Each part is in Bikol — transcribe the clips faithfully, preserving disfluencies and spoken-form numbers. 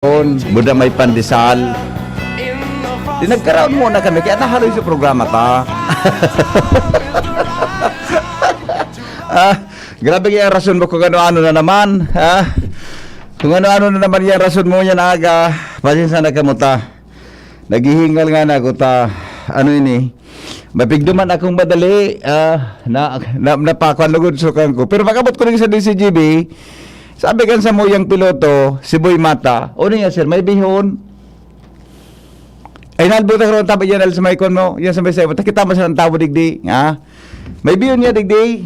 Buda may pandesal. Di nagkaraon muna kami, kaya nahaloy sa programa ta. Ah, grabe kaya rason mo kung ano-ano na naman, ha? Kung ano-ano na naman yung rason mo yan, aga. Pasensya na kamo ta. Naghihingal nga na ako ta. Ano ini? Mapigduman akong madali, ah, na, na, napakuan lugod sukan ko. Pero pag-abot ko rin sa D C G B, sabi kan sa muyang piloto, si Boy Mata, "O niya, sir, may bihon?" Ay, nalbutan ko rin tabi yan, sa may kwan mo, yan sa may sayo. Takita mo siya ng tao digdi, ha? "May bihon niya digdi?"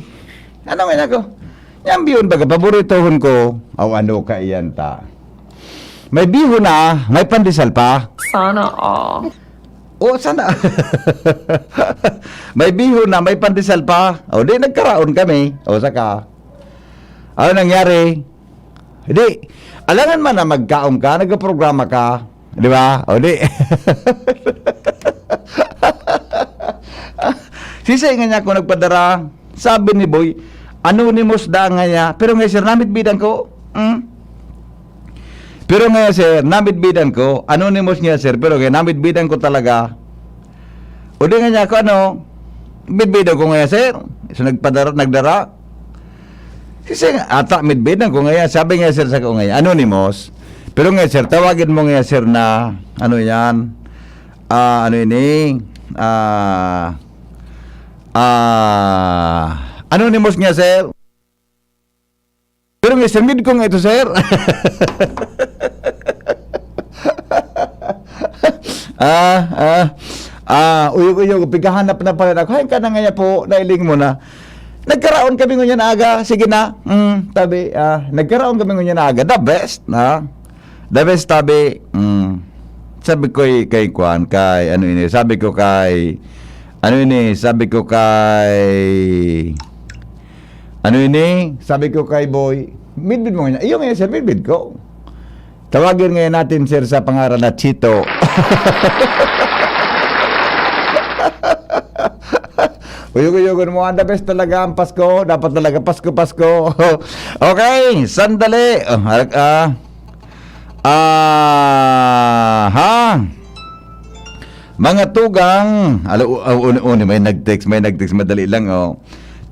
Ano nga ako? "Yan bihon baga, paboritohon ko." Aw, ano ka iyan ta? "May bihon na, may pandesal pa." Sana all. O, sana. May bihon na, may pandesal pa. O, di nagkaraon kami. O, saka. Ano nangyari? Di, alangan man na magkaon ka, nagkaprograma ka. Di ba? O, di. Sisay nga niya ako nagpadara. Sabi ni Boy, anonymous da nga niya. Pero nga, sir, namitbidan ko. Hmm? Pero nga, sir, namitbidan ko. Anonymous nga, sir. Pero nga, namitbidan ko talaga. O di nga niya ako, ano, bitbidan ko nga, sir. So, nagpadara, nagdara. Kasi nga, ata, mitbidan ko nga, sabi nga, sir, sa ko nga, anonymous. Pero nga, sir, tawagin mo nga, sir, na, ano yan, ah, ano ini, ah, ah, anonymous nga, sir. Pero nga, sir, mid ko nga ito, sir. Ah, ah, ah, uyog-uyog, pighahanap na pala ako. "Hay, ka na nga po, nailing mo na." Nagkaraon kami ngunyan aga. Sige na. Mm, tabi, ah, nagkaraon kami ngunyan aga. The best, ha? The best, tabi. Mm. Sabi ko kay, kay Kwan, kay ano ini, sabi ko kay, ano ini, sabi ko kay, ano ini, sabi ko kay Boy, "Midbid mo nga." "Iyo nga, sir, midbid ko." Tawagin ngayon natin, sir, sa pangaran na Chito. Uyog-uyogon mo, ang the best talaga ang Pasko. Dapat talaga Pasko, Pasko. Okay, sandali. Oh, harag, ah. Ah, ha? Mga tugang, alo, uh, uni, uni, may nag-text, may nag-text, madali lang, oh.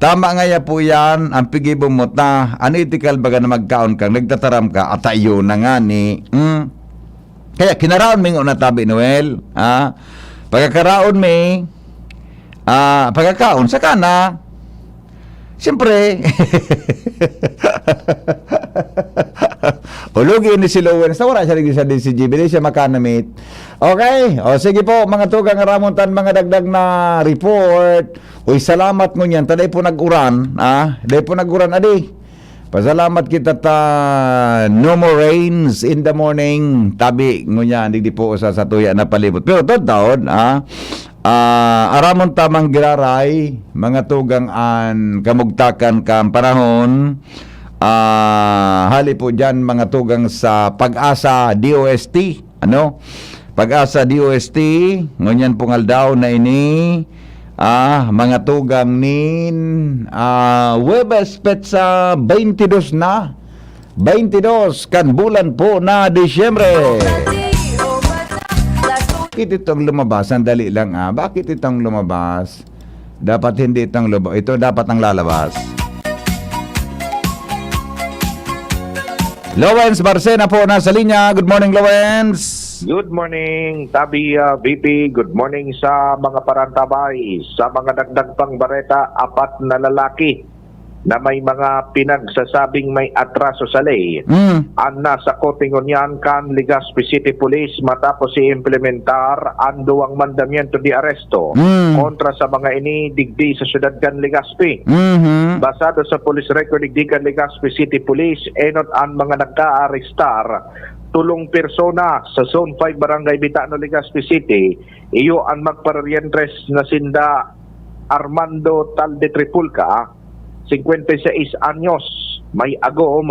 Tama nga ya po yan, ang pigibo mo ta, ano etikal baga na magkaon kang nagtataram ka, at ayun na nga ni, hmm? Kaya kinaraon mi nguna tabi, Noel, ha? Pagkakaraon mi, ah, pagkakaon, saka na. Siyempre. Ulugi ni si Lowens, na wala siya naging sa D C G B, di siya makanamit. Okay, o sige po, mga tugang aramon tan mga dagdag na report. Uy, salamat ngunyan, ta dai po nag-uran, ah, dai po nag-uran, adi. Pasalamat kita ta no more rains in the morning. Tabi ngunyan, digdi po sa satuya na palibot. Pero tod taon, ah, ah, aramon tamang giraray, mga tugang an kamugtakan kan panahon. Ah, hali po dyan, mga tugang sa Pag-asa D O S T, ano? Pag-asa D O S T, ngunyan pong aldaw na ini, ah, mga tugang nin, ah, Huwebes, petsa twenty-dos na. Twenty-dos kan bulan po na Disyembre. Bakit itong lumabas? Sandali lang, ah. Bakit itong lumabas? Dapat hindi itong lubo-, ito dapat ang lalabas. Lawrence Barcena po nasa linya. Good morning, Lawrence. Good morning, Tabi, ah, V P. Good morning sa mga parantabay. Sa mga dagdag pang bareta, apat na lalaki na may mga pinagsasabing may atraso sa ley Mm. an nasa kote ngunyan kan Legazpi City Police matapos i-implementar an duwang mandamiento de aresto Mm. kontra sa mga ini digdi sa syudad kan Legazpi. Mhm. Basado sa police record digdi kan Legazpi City Police, enot an mga nagkaarestar, tolong persona sa Zone five, Barangay Bitano, Legazpi City. Iyo an magpararyentes na sinda Armando Talde Tripulca, cincuenta y seis anyos, may agom,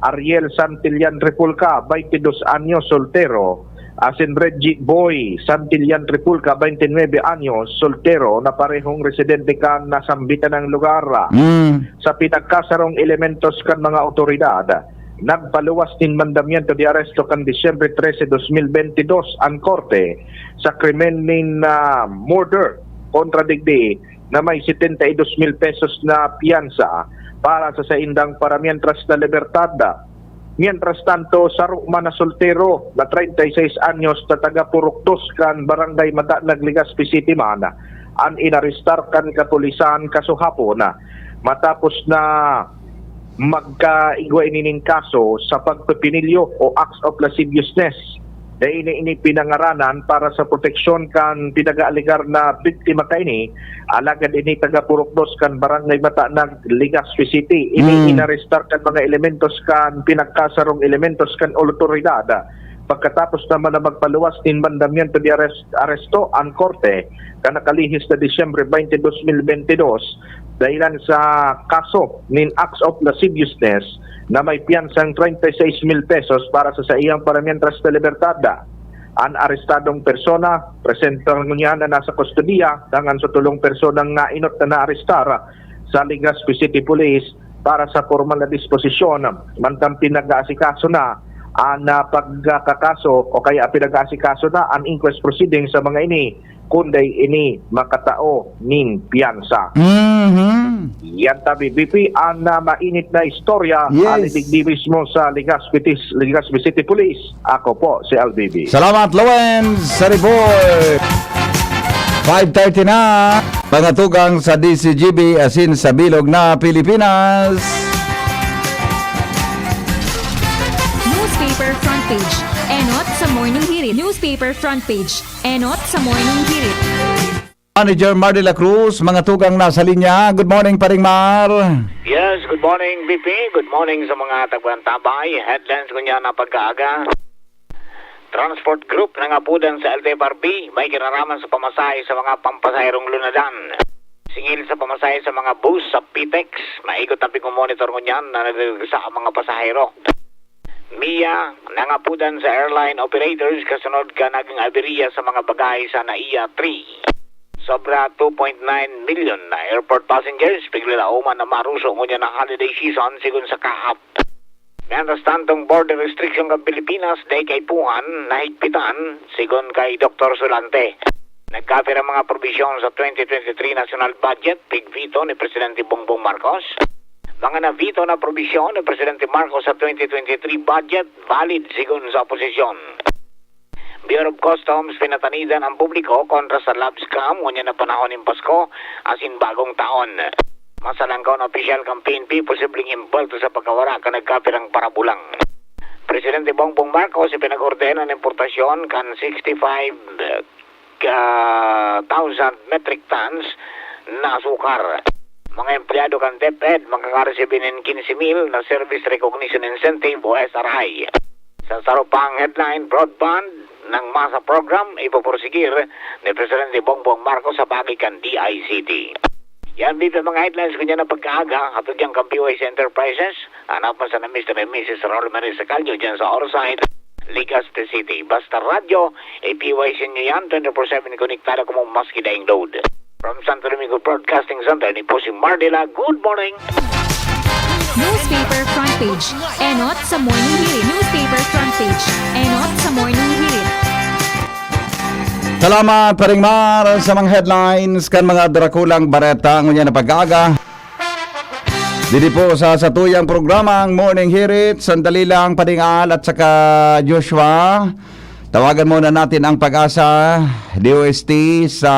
Ariel Santillan Tripulca, baintidos anyos, soltero, asin Reggie Boy Santillan Tripulca, baintinuebe anyos, soltero, na parehong residente kan nasambitan ng lugar. Mm. Sa pinagkasarong elementos kan mga awtoridad, Nagpaluwas nin mandamiento de arresto kan Disyembre trese, dos mil bentidós an korte sa krimen nin, ah, murder kontra digdi na may setenta y dos mil pesos na piyansa para sa saindang paramientras na libertad. Mientras tanto, saro man na soltero na treinta y seis anyos na taga Purok Dos kan Barangay Matanag, Legazpi City man, an inarestar kan kapulisan kasuhapon, matapos na magkaigwa ini nin kaso sa pagpepinilyo o acts of lasciviousness. Dai ini, ini pinangaranan para sa proteksyon kan pinag-aalegar na biktima kaini, alagad ini taga Purok Dos kan Barangay Matanag, Legazpi City. Ini Mm. inarestar kan mga elementos kan pinagkasarong elementos kan awtoridad. Pagkatapos naman na magpaluwas nin mandamiento de arrest-, aresto an korte kan nakalihis na Disyembre twenty, dos mil bentidós, dahilan sa kaso nin acts of lasciviousness na may piyansang treinta y seis mil pesos para sa saiyang paramientras na libertad. An arestadong persona, presente ngunyan na nasa kustodiya, dangan sa tolong personang nainot na naarestar sa Legazpi City Police para sa pormal na disposisyon. Mantang pinag-aasikaso na an, ah, pagkakaso o kaya pinag-aasikaso na an inquest proceedings sa mga ini, kun dai ini makatao nin piyansa. Mhm. Yan tabi, B P, an, ah, mainit na istorya, Yes. hali digdi mismo sa Legazpi Tis-, Legazpi City Police. Ako po si L B B. Salamat, Lowen, sa report. Five thirty na, mga tugang sa D C G B asin sa bilog na Pilipinas. Newspaper front page. Enot sa Morning Hirit. Newspaper front page. Enot sa Morning Hirit. Manager Mar de la Cruz, mga tugang na sa linya. Good morning, Paring Mar. Yes, good morning, B P. Good morning sa mga tagbantabay. Headlines ngunyan na pagkaaga. Transport Group nangapudan sa L T F R B, may kinaraman sa pamasahe sa mga pampasaherong lunadan. Singil sa pamasahe sa mga bus sa Pitex, maigot na pigmomonitor ngunyan na nagdagsa ang mga pasahero. MIA nangapudan sa airline operators kasunod kan naging aberya sa mga bagahe sa NAIA three. Sobra two point nine million na airport passengers piglalauman na maruso ngunyan na holiday season, sigon sa CAAP. Mientras tantong border restriction kan Pilipinas dai kaipuhan, nahigpitan, sigon kay Doktor Sulante. Nagkapira mga probisyon sa twenty twenty-three national budget, pig-veto ni Presidente Bongbong Marcos. Mga na-veto na probisyon ni Presidente Marcos sa twenty twenty-three budget, valid sigon sa oposisyon. Bureau of Customs pinatanidan ang publiko kontra sa love scam ngunyan na panahon nin Pasko asin Bagong Taon. Masalangkaw na opisyal kan P N P posibleng imbolto sa pagkawara kan nagkapirang parabulang. Presidente Bongbong Marcos ipinag-ordena an importasyon kan sixty-five ka thousand metric tons na asukar. Mga empleyado kan DepEd makakaresibi nin quince mil na Service Recognition Incentive o S R I. Sa saro pang headline, broadband ng masa program ipoporsigir ni Presidente Bongbong Marcos sa paagi kan D I C T. Yan, B P, mga headlines ngunyan na pagkaaga, hatod yan kan P Y C Enterprises. Hanapon sana Mister and Missus Rolly Marie Sacalyo dyan sa Orsay, Legazpi City. Basta radyo, i-P Y C nyo yan, twenty-four seven konektado kamo maski daing load. From Santo Domingo Broadcasting Center, ni po si Mardila. Good morning! Newspaper front page. Enot sa Morning Hirit. Newspaper front page. Enot sa Morning Hirit. Salamat, Paring Mar, sa mga headlines kan mga drakulang bareta ngunyan na pag-aga. Didi po sa satuyang programa, ang Morning Hirit, sandali lang, Paring Al at saka Joshua. Tawagan muna natin ang Pag-asa, D O S T, sa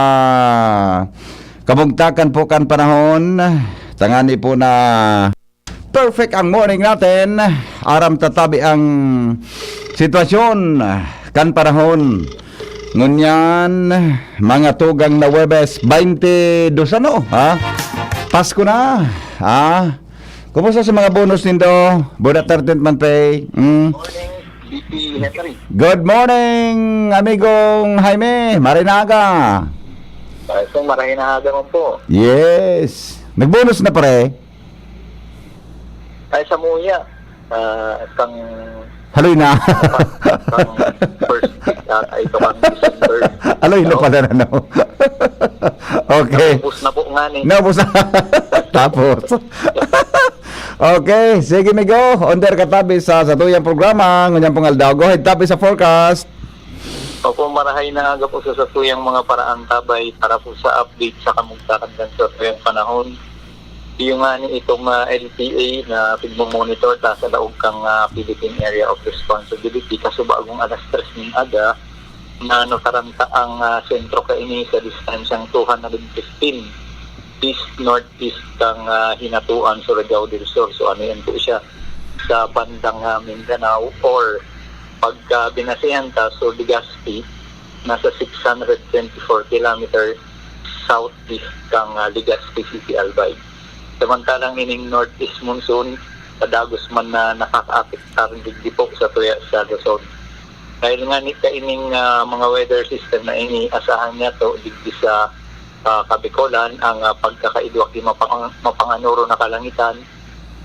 kabugtakan po kan panahon. Tangani po na perfect ang morning natin. Aram ta tabi ang sitwasyon kan panahon. Ngunyan, mga tugang na Huwebes, twenty-dos ano, ha? Pasko na, ha? Kumusta sa mga bonus nindo? Buda thirteenth month pay? Mm. Morning, B P Henry. Good morning, amigong Jaime. Marinaga. Pareho, marinaga man po. Yes. Nagbonus na, pare? Ay, sa muya. Ah, kang Haloy na. Kang first week, ah, ay, ito kang December. Haloy na So, pala na, no? Okay. Naubos na po nga ni. Naubos na. Tapos? Okay, sige, Migo. Under ka tabi sa satuyang programa. Ngunyan pong aldaw. Go ahead, tabi sa forecast. Opo, marahay na aga po sa satuyang mga paraantabay para po sa update sa kamugtakan kan satuyang panahon. Iyo nga ni itong, ah, L T A na pigmo-monitor ta sa laog kang, ah, Philippine Area of Responsibility, kasubagong alas tres ning aga, nanotaran ta ang, ah, sentro kaini sa distansyang two hundred fifteen east-northeast kang, ah, Hinatuan, Surigao del Sur. So, ano yan po siya? Sa bandang, ah, Mindanao, or pagka binasehan ta, so Legazpi, nasa six hundred twenty-four kilometer southeast kang, ah, Legazpi City, Albay. Samantalang ining northeast monsoon, padagos man na nakakaapektar digdi po sa tuya sa Luzon. Dahil nga ni kaining, ah, mga weather system na ini, asahan niya to digdi sa, ah, Kabikolan, ang, ah, pagkakaidwak ni mapang-, mapanganoro na kalangitan,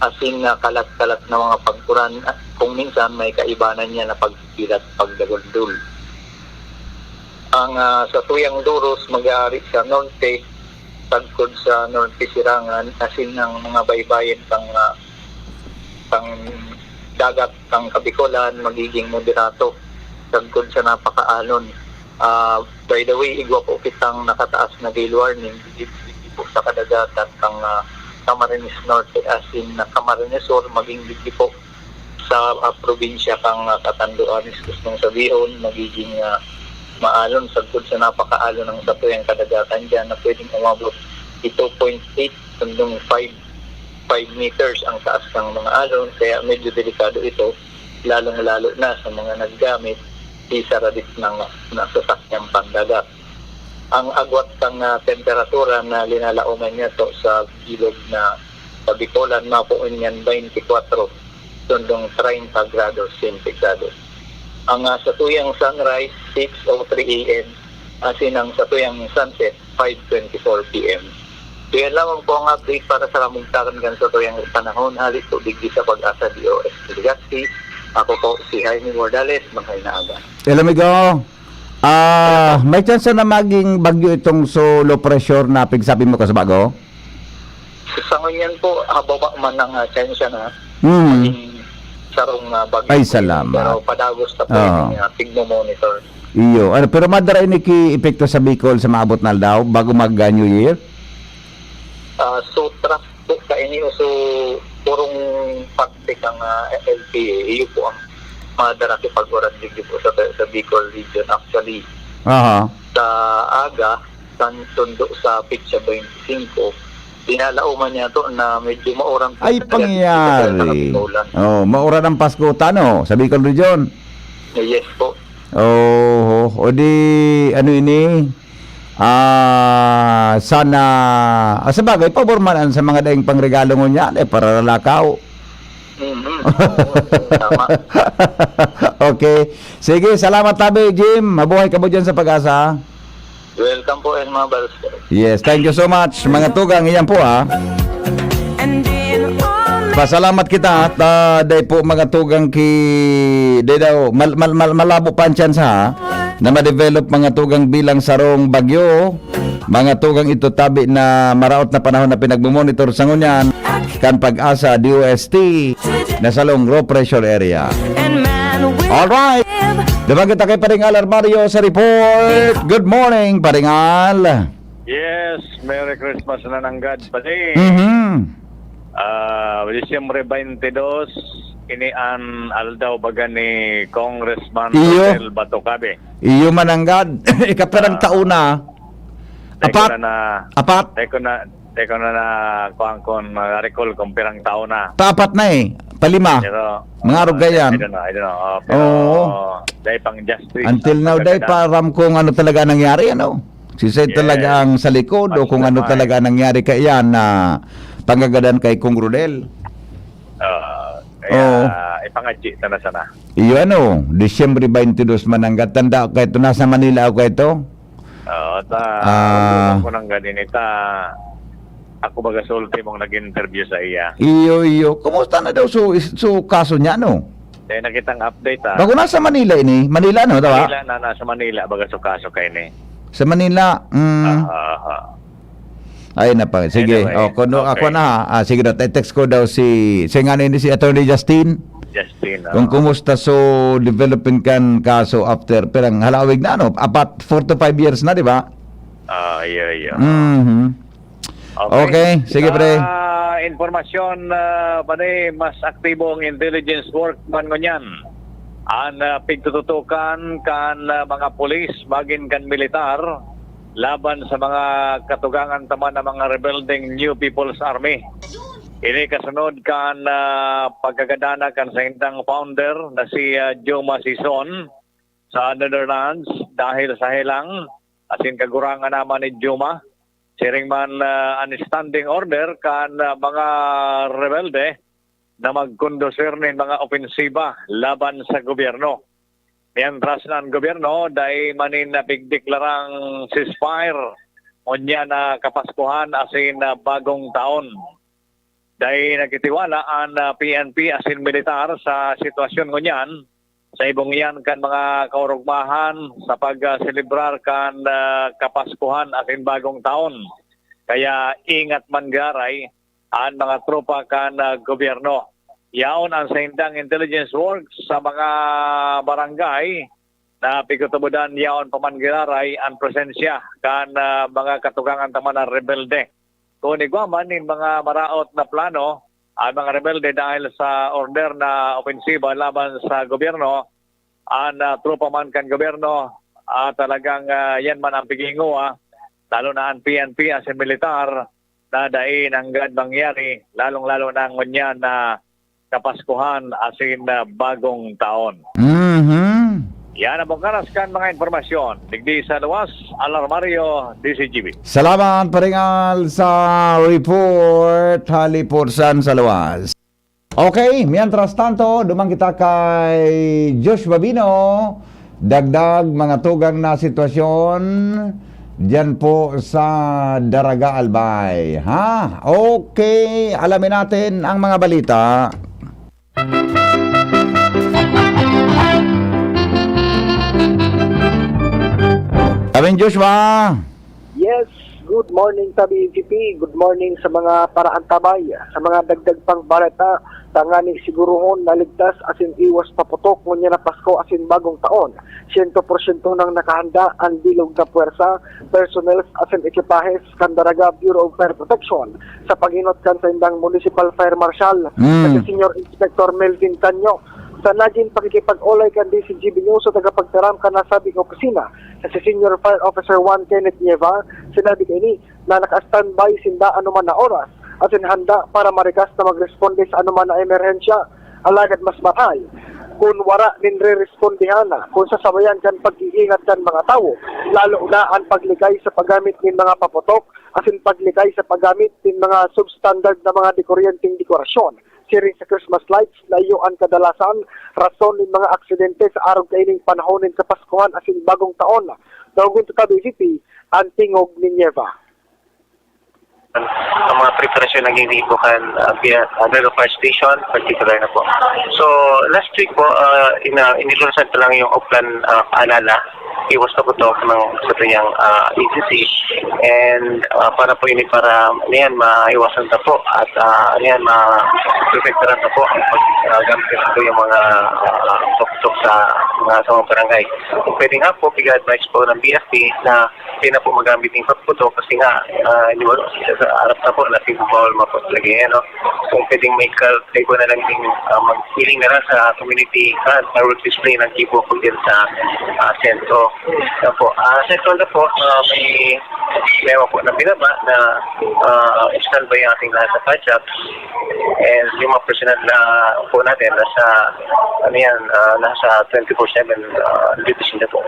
asin na kalat-kalat na mga pagkuran, ah, kung minsan may kaibanan niya na pagkilat, pagdaguldol. Ang, ah, satuyang durus mag-aari sa norte, sagkod sa norte sirangan, asin ang mga baybayin pang, ah, pang dagat kang Kabikolan magiging moderato, sagkod sa napakaalon. Ah, by the way, igwa po kitang nakataas na gale warning, digdi po sa kadagatan kang, ah, Camarines Norte, asin na Camarines Sur, maging digdi po sa, ah, probinsya kang, ah, Catanduanes, gustong sabihon, magiging, ah, maalon, sagkod sa napakaalon ang satuyang kadagatan dyan na pwedeng umabot two point eight hanggang five, five meters ang taas ng mga alon, kaya medyo delikado ito, lalong-lalo na sa mga naggamit di sa radis ng, ng sasakyang pandagat. Ang agwat kang, ah, temperatura na linalaoman niya to sa bilog na Kabikolan, mapoon niyan twenty-four tundong treinta grados sentigrado. Ang, ah, satuyang sunrise, six oh three A M, asin ang satuyang sunset, five twenty-four P M. So, yan lamang po ang update para sa kamugtakan kan satuyang panahon. Hali po digdi sa Pag-asa D O S Legazpi. Ako po si Jaime Bordales, maghay na aga. Hello, amigo. Ah, may chance na maging bagyo itong so low pressure na pigsabi mo, Kasabago? Sa, sa ngunyan po, hababa man ang, ah, tsansya na Hmm. maging sarong, ah, bagyo Ay, po yun. Salamat. Pero padagos na po Oo. yung, ah, pigmo-monitor. Iyo. Ano, pero madara ini ki epekto sa Bicol sa maabot na aldaw bago mag, ah, New Year? Ah, so, trust po kaini o so, purong parte kang, ah, L T A, iyo po ang madara ki pag-uran digdi po sa, sa Bicol region. Actually, Aha. sa aga, kan sundo sa petsa twenty-five, dinalauman niya to na medyo mauran po Ay, talaga pangyayari. Sa Kapitolyan. Oh, mauran ang Pasko, tano, sa Bicol Region. Yes po. Oo, o di, ano ini? Ah, sana, ah, sa bagay, pabor man an sa mga daing pangregalo ngunyan, eh, pararalakaw. Mhm. Oo, tama. Okay. Sige, salamat tabi, Jim. Mabuhay ka mo dyan sa Pag-asa. Welcome po, Elma Balster. Yes, thank you so much. Mga tugang, iyan po, ah. Pasalamat kita at, ah, dai po mga tugang ki, dai daw, mal-, mal-, mal-, malabo pa ang tsansa, ha, na ma-develop mga tugang bilang sarong bagyo. Mga tugang ito tabi na maraot na panahon na pinagmumonitor sa ngunyan kan Pag-asa D O S T na sa low pressure area. Alright. Dapat kita kay Paring Al Armario sa report. Good morning, Paring Al. Yes, Merry Christmas na nanggad, pare. Mhm. Ah, Disyembre twenty-two, ini an aldaw baga ni Congressman Iyo. Rosel Batocabe. Iyo mananggad. Ikapirang Ah. taon na. Teko Apat. na na, Apat. teko na, teko na na, kuwan kun ma-recall kung pirang taon na. Paapat na eh. Palima. Pero, Mga ah, arog I, ganyan. I don't know, I don't know. Oh, pero, Oo. dahil pang justice, Until ang now, dahil pagkakadaan. pa aram kung ano talaga nangyari, ano? Si Sed Yes. talaga ang sa likod o Mas kung ano naman. talaga nangyari kaiyan na panggagadan kay Kong Rodel. Ah, kaya Oo. ipangadji ta na sana. Iyo ano, Disyembre twenty-two mananggad. Tanda ko ito, nasa Manila ako ito. Oo, ta, Ah. Ako nang ganini ta, ako baga sa ultimong nag-interview sa iya. Iyo, iyo. Kumusta na daw so, is-, so kaso niya, no? Dahil nakitang update, ah. Bago nasa Manila ini. Manila, no, daw, ah? Manila na, nasa Manila, baga so kaso kaini. Sa Manila, mm. Ah, ah, ah. Ay, napa, sige. Anyway, Oh, kuno ako okay. na, ha. Ah, sige daw, te-text ko daw si, si ngani ni si Attorney Justin. Justin, Kung oo. kumusta so development kan kaso after, pirang halawig na, ano? Apat, four to five years na, di ba? Ah, yeah, yeah. Mhm. Okay. Okay, sige, pre. Sa impormasyon, ah, pare, mas aktibo ang intelligence work man ngunyan. An, ah, pigtututukan kan, ah, mga pulis, magin kan militar, laban sa mga katugangan ta man na mga rebeldeng New People's Army. Ini kasunod kan, ah, pagkagadana kan saindang founder na si, ah, Joma Sison sa Netherlands dahil sa helang asin kagurangan naman ni Joma. Siring man, ah, an standing order kan, ah, mga rebelde na magkondusir nin mga opensiba laban sa gobyerno. Mientras na an gobyerno dai man nin napigdeklarang ceasefire, unya na Kapaskuhan asin, ah, Bagong Taon. Dai nagtitiwala an, ah, P N P asin militar sa sitwasyon ngunyan sa ibong iyan kan mga kaurugmahan sa pag, ah, selebrar kan, ah, Kapaskuhan asin Bagong Taon. Kaya ingat man giraray an mga tropa kan, ah, gobyerno. Yaon an saindang intelligence works sa mga barangay na pigtutubodan yaon pa man giraray an presensya kan, ah, mga katugangan ta man na rebelde. Kun igwa man nin mga maraot na plano an mga rebelde dahil sa order na opensiba laban sa gobyerno, an, ah, tropa man kan gobyerno, ah, talagang, ah, yan man ang pighinguha, lalo na an P N P asin militar na dai nanggad mangyari, lalong-lalo na ngunyan na Kapaskuhan asin, ah, Bagong Taon. Mhm. Yan ang pagkaras kan mga impormasyon. Digdi sa luwas, Alarmario, D Z G B. Salamat, Paringal, sa report. Hali po san sa luwas. Okay, mientras tanto, duman kita kay Josh Babino. Dagdag mga tugang na sitwasyon diyan po sa Daraga Albay. Ha? Okay, alamin natin ang mga balita. Amin, Joshua. Yes, good morning, Tabi G P. Good morning sa mga paraantabay. Sa mga dagdag pang balita, tangani siguruhon na ligtas asin iwas paputok ngunyan na Pasko asin Bagong Taon. Siyento porsyento nang nakahanda an bilog na puwersa, personnel asin ekipahes kan Daraga Bureau of Fire Protection sa pag-inot kan saindang Municipal Fire Marshal Mm. na si Senior Inspector Melvin Canyo. Sa nagin pakikipag-olay kan D Z G B News sa tagapagtaram kan nasabing opisina, na si Senior Fire Officer one Kenneth Nieva, sinabi kaini na naka-standby sinda anoman na oras asin handa para marikas na magresponde sa anoman na emerhensya. Alagad mas maray kun wara nin rerespondehan na kun sasabayan kan pag-iingat kan mga tawo, lalo na an paglikay sa paggamit nin mga paputok asin paglikay sa paggamit nin mga substandard na mga dekuryenteng dekorasyon, siring sa Christmas lights na iyo an kadalasan rason nin mga aksidente sa arog kaining panahon nin Kapaskuhan asin Bagong Taon. Daogon ta ta, B G P, an tingog ni Nieva. Ang mga preparasyon naging ribo kan, ah, via, ah, Naga Fire Station, particular na po. So, last week po, ah, ina-, inilunsad pa lang yung Oplan, ah, Paalala, iwas na po to ng sa kanyang, ah, agency. And, ah, para po yun, para, ano yan, maiwasan na po at, ah, ano yan, ma-, protektaran na po ang pag-, ah, gamit na po yung mga, ah, tuktok sa mga, sa mga barangay. Kung pwede nga po, pig-advise po ng B F P na hindi na po magamit yung pagputo kasi nga, ah, hindi mo sa, sa harap na po na bawal maputlagay, ano. Kung pwedeng may kal-, kayo na lang din, ah, magpiling na lang sa community, ah, fireworks display ng tipo po din sa, ah, sentro. Yan po. Ah, second na po, ah, may memo po na binaba na, ah, standby ang ating lahat sa fire shops. And yung mga personnel na po natin, nasa, ano yan, ah, nasa twenty-four seven, ah, duty sila po.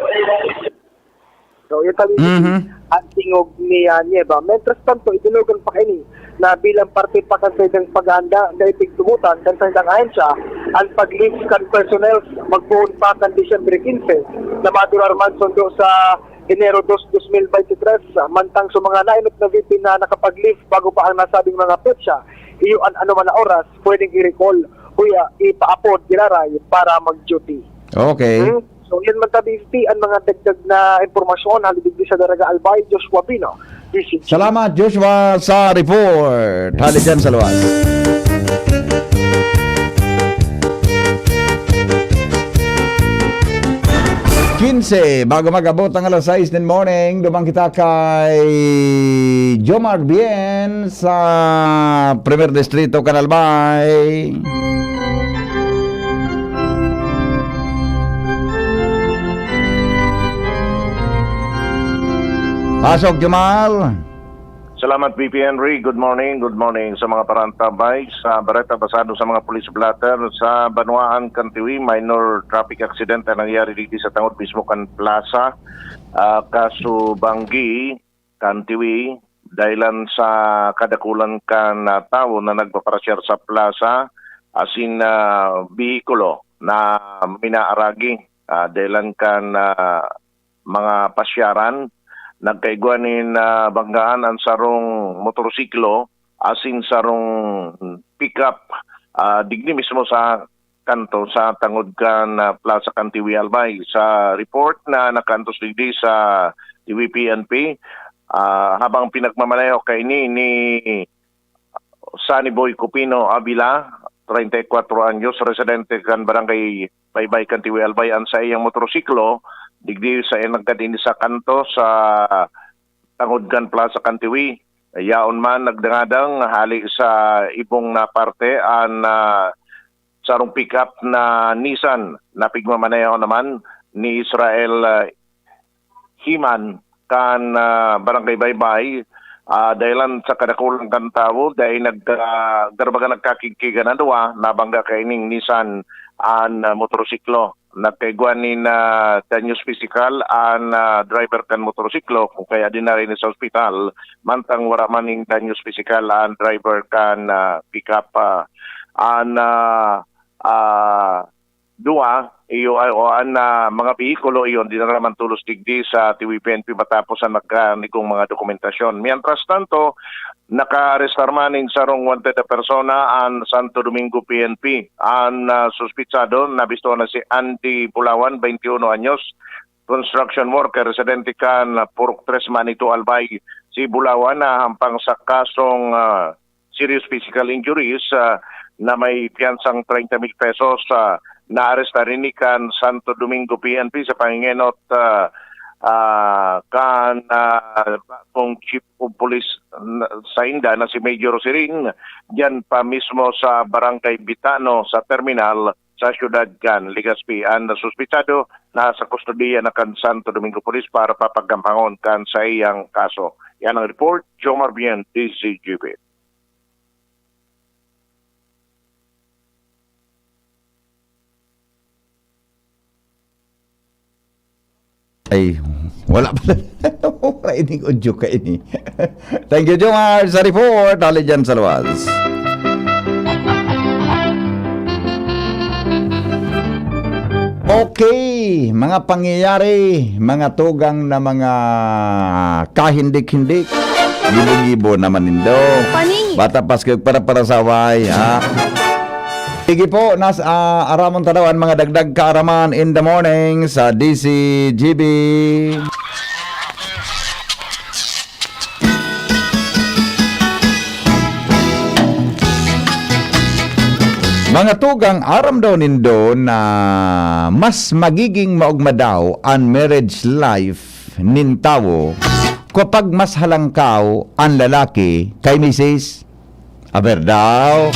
So, yun kami Mhm. ang tingog ni, ah, Nieva. Mientras tanto, idinogan pa kaini na bilang parte pa kan saindang paghahanda na ipigtumutan kan saindang ahensya ang pag-leave kan personnel magpoon pa kan Disyembre quince na madurar man sundo sa Enero dos, dos mil bente tres, mantang sa mga nainot na V P na nakapag-leave bago pa ang nasabing mga petsa, iyo an anoman na oras pwedeng i-recall o iya ipaapod giraray para mag-duty. Okay. Hmm? So, yan man tabi, P, ang mga dagdag na impormasyon hali digdi sa Daraga Albay, Joshua Pino, Salamat, Joshua, sa report. Hali dyan sa luwas. Quince, bago mag-abot ang alas sais nin morning, duman kita kay Jomar Bien sa Primer Distrito, Canalbay. Pasok, Jomar. Salamat, V P Henry. Good morning, good morning sa mga parantabay. Sa bareta basado sa mga police blotter, sa Banwaan, Kantiwi, minor traffic accident ang nangyari digdi sa tangod mismo kan plaza, ah, Kasubanggi, Kantiwi, dahilan sa kadakulan kan, ah, tawo na nagpaparasyar sa plaza, asin, ah, behikulo na minaaragi, ah, dahilan kan, ah, mga pasyaran. Nagkaigwa nin, ah, banggaan an sarong motorsiklo asin sarong pickup, ah, digdi mismo sa kanto sa tangod kan, ah, Plaza Kantiwi, Albay. Sa report na nakaantos digdi sa T V P N P, ah, habang pinagmamaneho kaini ni Sunny Boy Cupino Avila, treinta y cuatro anyos, residente kan Barangay Baybay, Kantiwi, Albay, an saiyang motorsiklo, digdi sa inagkad ini sa kanto sa tangod kan Plaza Kantiwi. Yaon man nagdangadang hali sa ibong na parte an, ah, sarong pickup na Nissan na pigmamaneho naman ni Israel, ah, Himan kan, ah, Barangay Baybay. Ah, dahilan sa kadakulan kan tawo, dai nag-, ah, garbaga nagkakigkigan an duwa, nabangga kaining Nissan an, ah, motorsiklo. Nagkaigwa nin, ah, danyos pisikal an, ah, driver kan motorsiklo, kung kaya dinara ini sa ospital, mantang wara man nin danyos pisikal an driver kan, ah, pickup, ah, an, ah, ah, duwa, iyo, ay, o an, ah, mga behikulo, iyon, dinara man tolos digdi sa T V P N P matapos an nagkanigong mga dokumentasyon. Mientras tanto, nakaarestar man nin sarong wanted na persona an Santo Domingo P N P. An, ah, suspitsado, nabistohan na si Andy Bulawan, twenty-uno anyos, construction worker, residente kan Purok Tres, Manito, Albay. Si Bulawan nahampang sa kasong, ah, serious physical injuries, ah, na may piyansang treinta mil pesos. Ah, naarestar ini kan Santo Domingo P N P sa pangengenot, ah, ah, kan, ah, bagong chief of police na, sainda na si Major Sirin, diyan pa mismo sa Barangay Bitano, sa terminal, sa siyudad kan Legazpi. An suspitsado nasa kustodiya na kan Santo Domingo Police para papaggamhangon kan saiyang kaso. Yan ang report, Jomar Bien, D Z G B. Ay, wala pala. Wala ining audio kaini. Thank you, Jomar, sa report. Hali dyan sa luwas. Okay, mga pangyayari, mga tugang na mga kahindik-hindik, gibo-gibo naman nindo. Pani. Bata Pasko, para-para sa away, ha? Sige po, nas-, ah, aramon ta daw an mga dagdag kaaraman in the morning sa D Z G B. Mga tugang, aram daw nindo na mas magiging maogma daw an marriage life nin tawo kapag mas halangkaw an lalaki kay misis. Aber daw.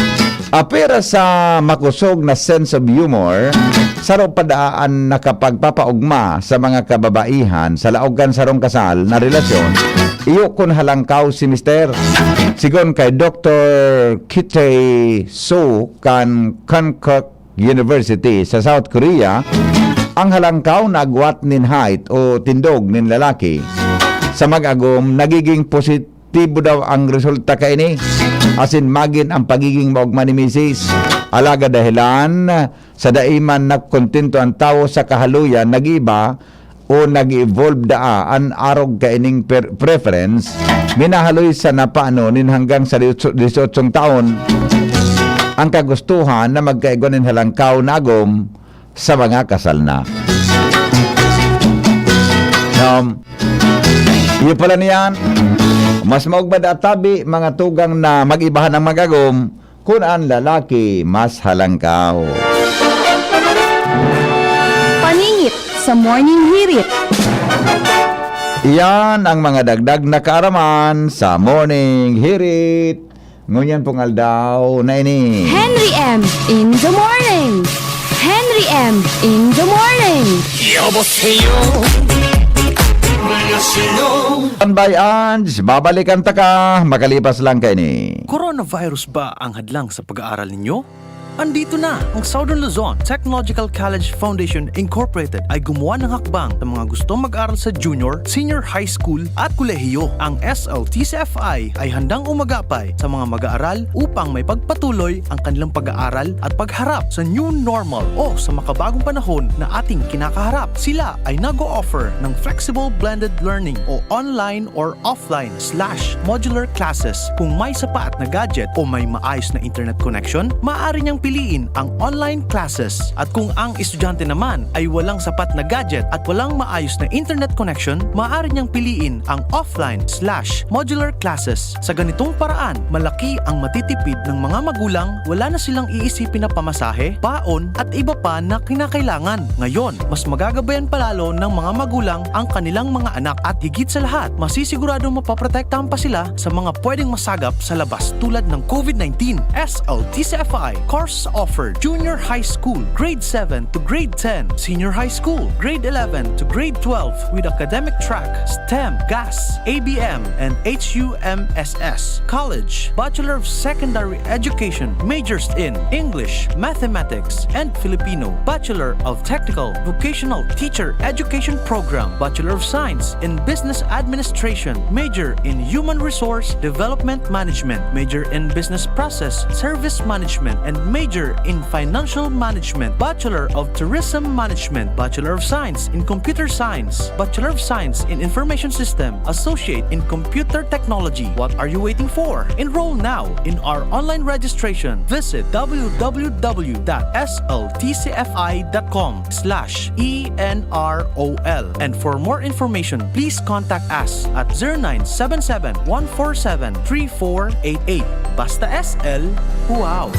Apira sa makosog na sense of humor, saro pa daa an nakapagpapaogma sa mga kababaihan sa laog kan sarong kasal na relasyon, iyo kun halangkaw si mister. Sigon kay Doktor Kitay So kan Konkuk University sa South Korea, ang halangkaw na agwat nin height o tindog nin lalaki sa mag-agom nagiging posit- tibo daw ang resulta kaini, asin magin ang pagiging maogma ni misis. Alagad dahelan, sa dai man nakontento an tawo sa kahaluyan, nag-iba o nag-evolve daa an arog kaining per-, preference, minahaloy sa napano nin hanggang sa dieciocho, dieciochong taon ang kagustuhan na magkaigwa nin halangkaw na agom sa mga kasal na. Um, iyo pala niyan, Mas maugmad at tabi, mga tugang, na mag-ibahan ang magagom, kun an lalaki mas halangkaw. Paningit sa Morning Hirit. Iyan ang mga dagdag na kaaraman sa Morning Hirit. Ngunyan pong aldaw na ini. Henry M in the morning. Henry M in the morning. 여보세요. 안녕하세요. Standby, Ange. Babalikan ta ka makalipas lang kaini. Coronavirus ba ang hadlang sa pag-aaral ninyo? Andito na! Ang Southern Luzon Technological College Foundation Incorporated ay gumawa ng hakbang sa mga gustong mag-aral sa junior, senior high school at kolehiyo. Ang S L T C F I ay handang umagapay sa mga mag-aaral upang may pagpatuloy ang kanilang pag-aaral at pagharap sa new normal o sa makabagong panahon na ating kinakaharap. Sila ay nag-o-offer ng flexible blended learning o online or offline slash modular classes. Kung may sapat na gadget o may maayos na internet connection, maaari niyang piliin ang online classes. At kung ang estudyante naman ay walang sapat na gadget at walang maayos na internet connection, maaari niyang piliin ang offline slash modular classes. Sa ganitong paraan, malaki ang matitipid ng mga magulang, wala na silang iisipin na pamasahe, baon, at iba pa na kinakailangan. Ngayon, mas magagabayan pa lalo ng mga magulang ang kanilang mga anak at higit sa lahat, masisiguradong mapoprotektahan pa sila sa mga pwedeng masagap sa labas tulad ng COVID nineteen. S L T C F I course offered: Junior High School, Grade seven to Grade ten, Senior High School, Grade eleven to Grade twelve, with academic track STEM, GAS, A B M, and H U M S S. College, Bachelor of Secondary Education, majors in English, Mathematics, and Filipino. Bachelor of Technical Vocational Teacher Education Program, Bachelor of Science in Business Administration, major in Human Resource Development Management, major in Business Process Service Management, and major in Financial Management, Bachelor of Tourism Management, Bachelor of Science in Computer Science, Bachelor of Science in Information System, Associate in Computer Technology. What are you waiting for? Enroll now in our online registration. Visit w w w dot s l t c f i dot com slash e n r o l. And for more information, please contact us at zero nine seven seven, one four seven, three four eight eight. Basta S L, wow!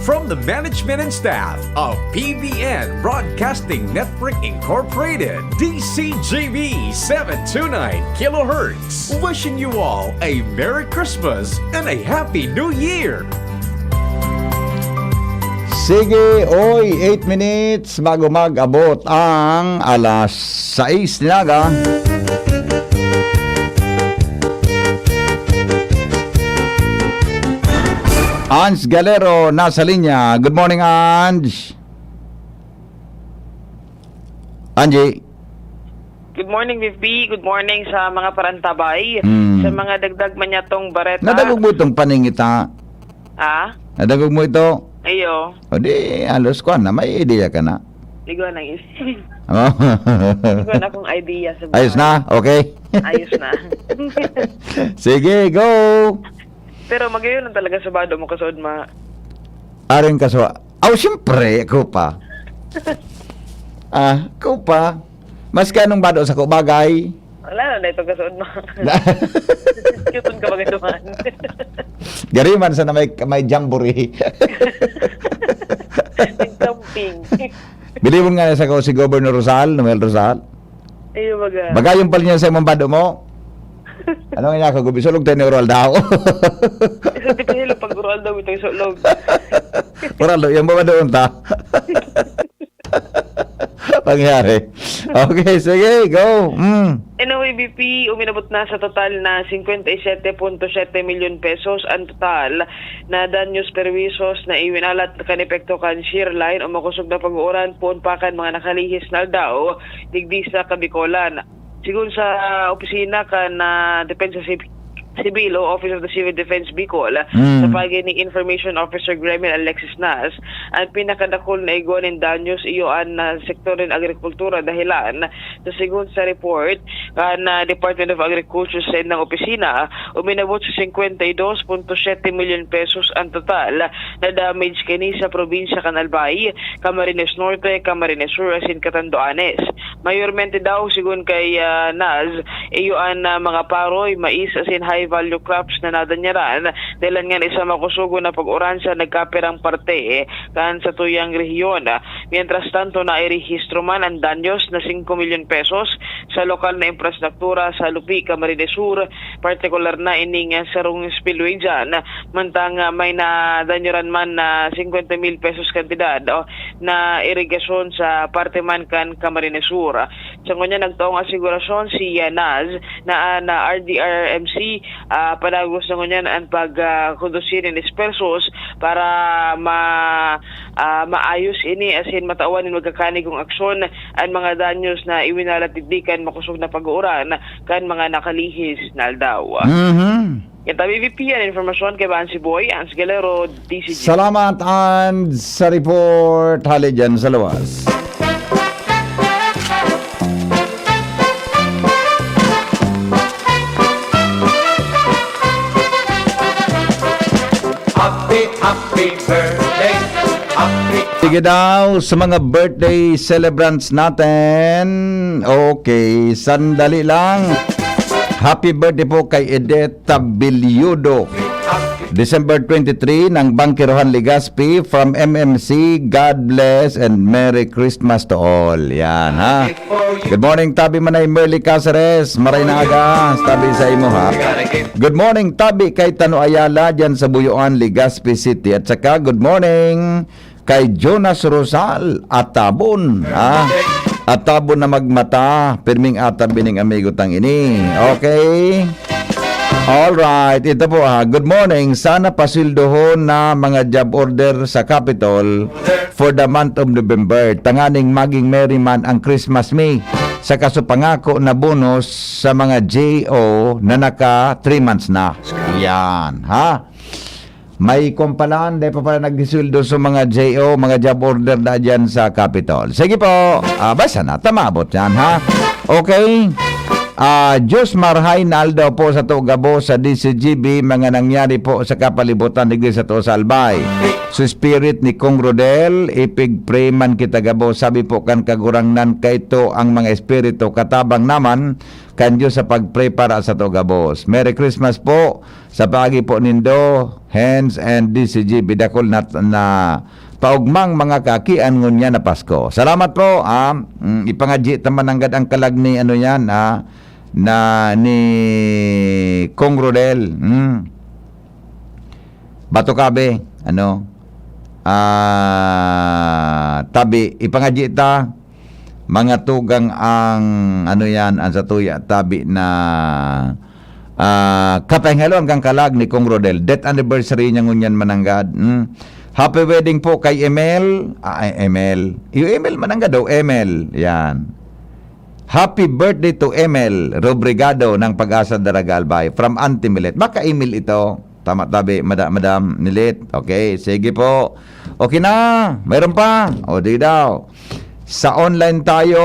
From the management and staff of P B N Broadcasting Network Incorporated, D C G B seven two nine kilohertz, wishing you all a Merry Christmas and a Happy New Year! Sige, oy, eight minutes bago mag-abot ang alas sais ni aga. Ange Galero nasa linya. Good morning, Ange. Angie. Good morning, Viv B. Good morning sa mga parantabay. Mm. Sa mga dagdag man niya tong bareta. Nadagog mo itong paningit, ha? Ah? Nadagog mo ito? Ayo. O di, halos kwan na, may idea ka na. Di ko na is-, Oh. Di ko na akong idea sa Ayos buhay. Na? Okay. Ayos na. Sige, go! Pero magayon lang talaga sa bado mo, kasuod ma. Aring kaso, aw, siyempre, ako pa. Ah, ako pa. Maski anong bado sa ko, bagay. Wala na, na itong kasuod mo. Cute ka, mga duman. Gari man sa na may, may jamboree. Nagtamping. Bilibon nga na sa ko si Governor Rosal, Noel Rosal. Iyo, baga. Baga yung pal niya sa imong bado mo. Ano nga niya ako, gubi, sulog tayo ni Oral daw. Di pa sila pag-oral daw, ito yung sulog. Oral daw, yung baba doon ta. Pangyari. Okay, sige, go. Mm. Anyway, B P, uminabot na sa total na cincuenta y siete punto siete milyon pesos ang total na danyos perwisyon na iwinalat kan epekto kan shear line o makosog na pag-uuran poon pa kan mga nakalihis na aldaw digdi sa Kabikolan. Sigon sa opisina kan, ah, Depensa Sib-, Sibil o Office of the Civil Defense Bicol, Mm. sa pagi ni Information Officer Gremlin Alexis Nas, ang pinakadakul na igwa nin danyos iyo an, ah, sektor nin agrikultura dahilan sa sigon sa report kan, ah, Department of Agriculture sa indang opisina, uminabot sa singkwenta y dos punto siyete milyon pesos ang total na damage kini sa probinsya kan Albay, Camarines Norte, Camarines Sur asin Catanduanes. Mayormente daw, sigon kay, ah, Naz, iyo an, ah, mga paroy, mais asin high value crops na nadanyaran, dahilan ngan sa makusogon na pag-uran sa nagkapirang parte kan satuyang rehiyon. Mientras tanto, nairehistro man an danyos na singko milyon pesos sa lokal na infrastruktura sa Lupi, Camarines Sur, partikular na ining sarong spillway dyan, mantang, ah, may nadanyoran man na singkwenta mil pesos kantidad, o, na irigasyon sa parte man kan Camarines Sur. Sa ngunyan, nagtaong asigurasyon si, ah, Naz na an, ah, R D R M C, ah, padagos na ngunyan an pag, ah, kondusir nin espersos para ma-, ah, maayos ini asin matawan nin magkakanigong aksyon an mga danyos na iwinalat digdi kan makosog na pag-uuran kan mga nakalihis na aldaw. Mhm. Kita B B P, an informasyon kay Bansi Boy, Hans Galero, D C G. Salamat, Hans, sa report. Hali dyan sa luwas. Happy, happy birthday. Happy. Sige daw, sa mga birthday celebrants natin. Okay, sandali lang. Happy birthday po kay Edith Tabiliodo. December twenty-three ng Bangkerohan, Legazpi, from M M C, God bless and Merry Christmas to all. Yan, ha? Good morning, tabi manay Merly Caceres. Maray na aga, tabi sa imo, ha? Good morning, tabi kay Tano Ayala, dyan sa Buyoan, Legazpi City. At saka, good morning kay Jonas Rosal, atabon, ha? Atabon na magmata, pirming atab ining amigo tang ini. Okay? Alright, ito po, ha. Good morning. Sana pasweldohon na mga job order sa Capitol for the month of November. Tanganing maging merry man ang Christmas mi. Saka sa pangako na bonus sa mga J O na naka three months na. Yan, ha? May kumpalan, di pa pala nagdisweldo sa mga J O, mga job order na dyan sa Capitol. Sige po, ah, basta na, tamabot yan, ha? Okay? Ah, Diyos marhay na aldaw po sa to gabos sa D C G B, mga nangyari po sa kapalibutan digdi sa to sa Albay. Sa spirit ni Kong Rodel, ipig-pray man kita gabos. Sabi po kan Kagurangnan, kaito ang mga espiritu, katabang naman kan Diyos sa pagprepara sa to gabos. Merry Christmas po sa paagi po nindo, Hens and D C G B, dakul na, na paugmang mga kakian ngunyan na Pasko. Salamat po, ah. Mm, ipangadyi ta man nanggad ang kalag ni, ano yan, ah, na ni Kong Rodel. Mm. Bato Kabe, ano, ah, tabi, ipangadyi ta, mga tugang ang, ano yan, ang satuya, tabi na, ah, kapahingalon kang kalag ni Kong Rodel. Death anniversary niya ngunyan mananggad. Hmm. Happy wedding po kay Emel. Ah, ay, Emel. Yung Emel mananggad daw, Emel. Yan. Happy birthday to Emel Robrigado ng Pag-asa Daraga Albay from Auntie Milet. Baka Emil ito. Tama tabi, mada-, Madam Milet. Okay, sige po. Okay na. Mayroon pa. O, di daw. Sa online tayo,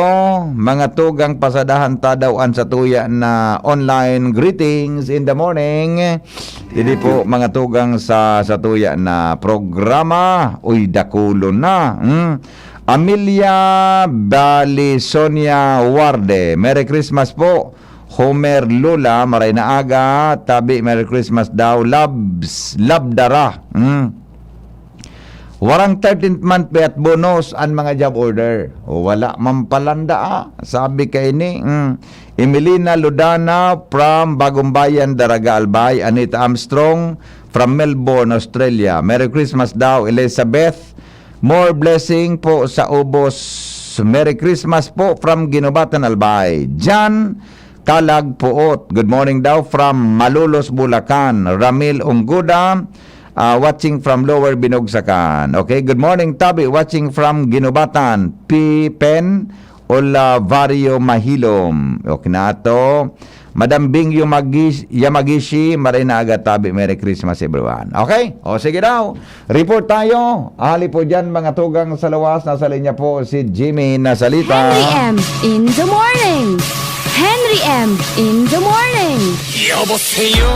mga tugang pasadahan ta daw an satuya na online greetings in the morning. Hindi po, mga tugang sa satuya na programa. Uy, dakulon na. Hmm? Amelia Balisonia Warde, Merry Christmas po. Homer Lula, maray na aga. Tabi, Merry Christmas daw. Labs, Labdara. Hmm. Warang thirteenth month pay at bonus an mga job order. Wala man palanda, ah. Sabi kaini, mm. Emelina Ludana from Bagumbayan, Daraga Albay. Anita Armstrong from Melbourne, Australia. Merry Christmas daw, Elizabeth. More blessing po sa ubos. Merry Christmas po from Guinobatan, Albay. Jan Kalag Puot. Good morning daw from Malolos, Bulacan. Ramil Unggoda, ah, watching from Lower Binogsakan. Okay, good morning, Tabi. Watching from Ginubatan. Pipen Olavario Mahilom. Okay na to. Madam Bing Yamagis-, Yamagishi, maray na aga, Tabi. Merry Christmas, everyone. Okay? O, sige daw. Report tayo. Ali po dyan, mga tugang sa lawas. Nasa linya po si Jimmy Nasalita. Henry M in the morning. Henry M in the morning. 여보세요.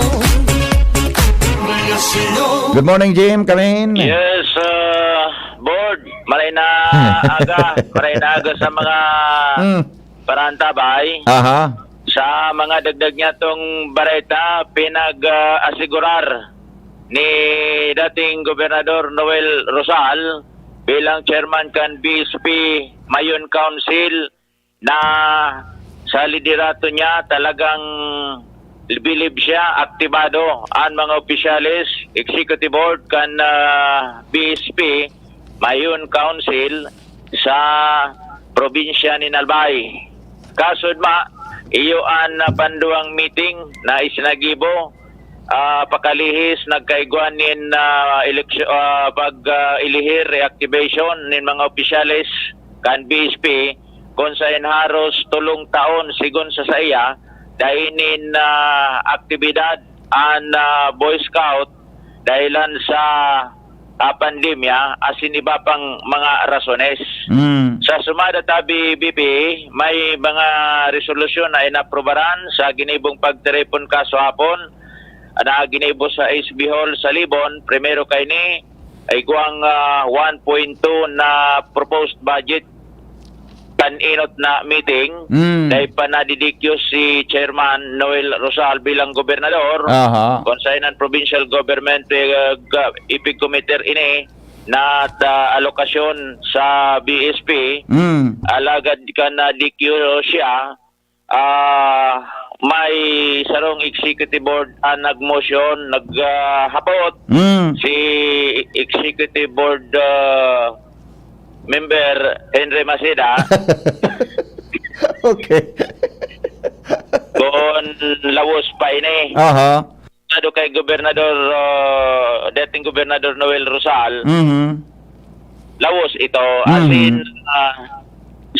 안녕하세요. Good morning, Jim, Kamin. Yes, uh, board. Maray na aga. Maray na aga sa mga Mm. parantabay. Aha. Sa mga dagdag niya tong bareta, pinag-asigurar ni dating Gobernador Noel Rosal bilang chairman kan B S P Mayon Council na sa liderato niya talagang bilib siya, aktibado an mga opisyales, executive board kan ah, B S P Mayon Council sa probinsya nin Albay. Kasod ma, iyo an ah, panduang meeting na isinagibo ah, pakalihis nagkaigwa nin ah, eleksyo- ah, pag ah, ilihir, reactivation nin mga opisyales kan B S P, kun sa haros tolong taon, sigon sa saiya, dai nin ah, aktibidad an ah, Boy Scout dahilan sa ah, pandemya asin iba pang mga rasones. Mm. Sa sumada tabi, B P, may mga resolusyon na inaprubaran sa ginibong pagtiripon kaso hapon na ginibo sa S B Hall sa Libon. Primero kaini, igwang ah, one point two na proposed budget kan inot na meeting. Mm. Dai pa nadidikyo si Chairman Noel Rosal bilang gobernador. Aha. Kung saan ang provincial government, eh, ga- ipigkomiter ini na ah, alokasyon sa B S P. Mm. Alagad kan nadikyo siya, ah, may sarong executive board ang nag-motion, naghapot Mm. si executive board ah, member Henry Maceda Okay. kung lawos pa ini. Aha. Sado kay Gobernador, ah, dating Gobernador Noel Rosal, Mhm. lawos ito. As in, ah,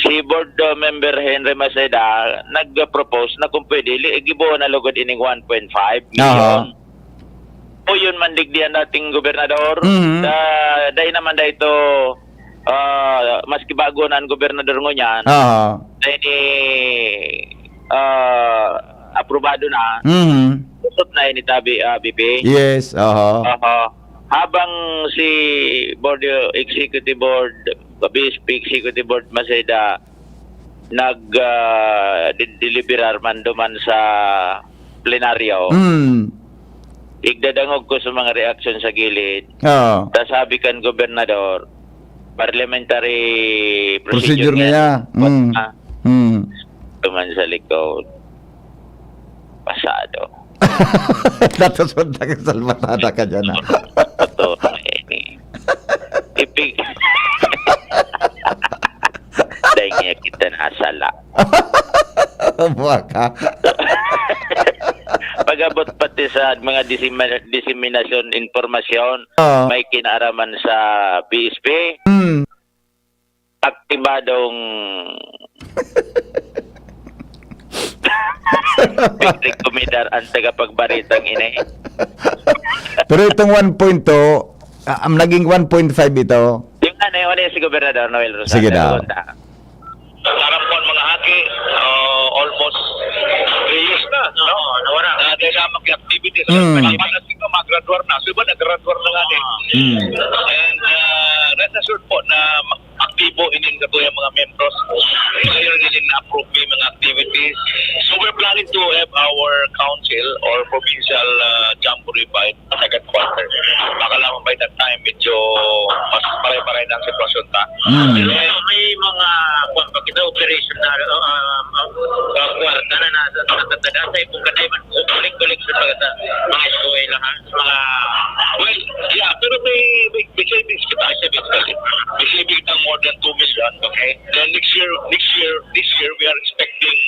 si board ah, member Henry Maceda nag-propose na kung pwede, li- gibuo na lugod ining one point five million. O yun man digdi ang dating gobernador. Mhm. Ah, dahil naman dahil ito, ah, maski bago na ang gobernador ngunyan, Aha. dahil ni ah, aprobado na, Mhm. kusot na ini tabi, ah, B P. Yes, aha. Aha. Habang si board executive board, B S P executive board Maceda nag ah, di- deliberar man duman sa plenaryo, Mm. igdadangog ko sa mga reaksyon sa gilid. Oo. Tas sabi kan gobernador, parliamentary Procedure procedure, niya. yan. Mm. Ah, Mm. duman sa likod. Pasado. Datos mo taga salbatada ka dyan, ah. Totoo na ini. Ipig... Dahil nga kita nasala. Buha ka. Pag-abot pati sa mga disima- disseminasyon, impormasyon, Oo. May kinaaraman sa B S P, Mm. aktibadong pigrekomendar ang tagapagbaritang ini. Pero itong one point two, ah, ang naging one point five ito. Yung ano, yung ano yung si Gobernador Noel Rosales. Sige daw. Harap ko ang mga haki, uh, almost three years na, no? Nawala. Na dahil sa mga activities. Mm. Paano sila mag-graduar na? So, iba nag-graduar na nga eh. Mm. And uh, rest assured po na ma- aktibo ining katuyang mga membros. Kaya nila na-approve yung mga activities. So we're planning to have our council or provincial uh, jamboree by second quarter. Baka lamang by that time, medyo mas maray-maray na ang sitwasyon ta. Mm. Pero may mga, kung pag ito, operation na, uh, uh, uh, kwarta na nasa, nasa, nasa, kung katay man, kulik-kulik sa mga, mga eskwela, ha? Mga, well, yeah, pero may, may, may savings kita, may savings kita. May savings ng more than two million, okay? Then next year, next year, this year, we are expecting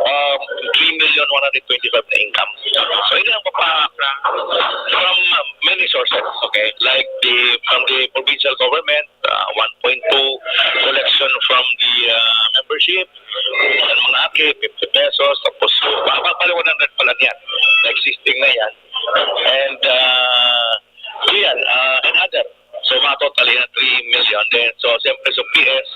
um, three million one hundred twenty-five na income. So, yun ang papa from uh, many sources, okay? Like the, from the provincial government, uh, one point two collection from the uh, membership, ang mga aki, fifty pesos, tapos pa, pa, pala one hundred pala niyan, na existing na yan. And uh, yan, uh, and other. So, mga total yan, three million din. So, siyempre, sa P S,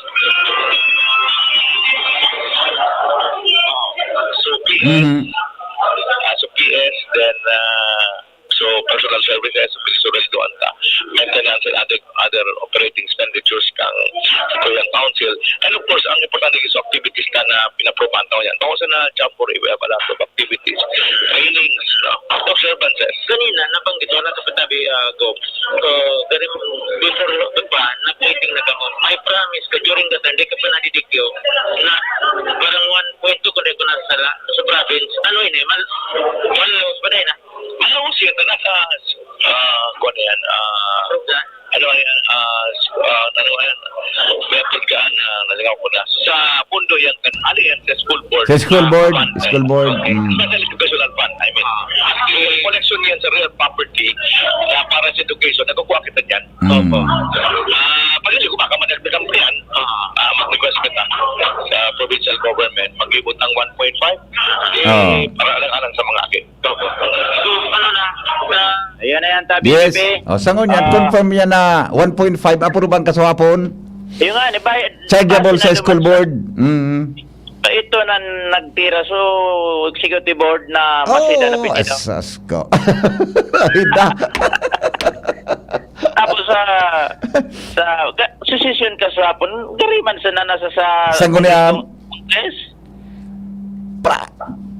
Mhm. Ah, so P S, then, ah, so personal services, so sweldo ta. Maintenance and other, other operating expenditures kan Provincial Council. And of course, ang importante is activities na, na pinaprobahan ta yan. Bako sa na jamboree, we have a lot of activities, trainings, no? Observances. Kanina, nabanggit mo na kapatabi, ah, Gob. So, pero before pa, nag-meeting na kamo. May promise ka during that time, di ka pa nadidikyo na parang one point two, kung di ko nasala, sa province. Ano yun eh? Mal-, mal-, paday na. Malaos yan, na nasa, ah, kuwan na yan, ah, Program. Ano yan, ah, s-, ah, ano yan, may apod ka na, nalingaw ko na. Sa pondo yan, kan, ano yan, sa school board. Sa school Ah, board, fund, school eh. board, Okay. mm. Special educational fund, I mean. Ah. Collection yan sa real property, na para sa education, nakukuha kita dyan. Mm. Opo. Ah, pag hindi ko baka managdagan pa yan, Ah. ah, mag-request kita sa provincial government, mag-ibot ng one point five, eh, Oo. para alang-alang sa mga aki. Opo. So, ano na, sa Ayan na yan, tabi, Yes. Pepe. O, sangon yan. Ah. Confirm yan na one point five, aprubahan ka sa hapon. Yung nga, di ba, Chargeable pati sa na school naman board. Mm. Ito na nagtira, so, executive board na masida na Oh, pinino. asas ko. Ay, da. Tapos sa, sa, ga-, session ka sa hapon, gari man sa na nasa sa Sanggunian. Yes. Pra-,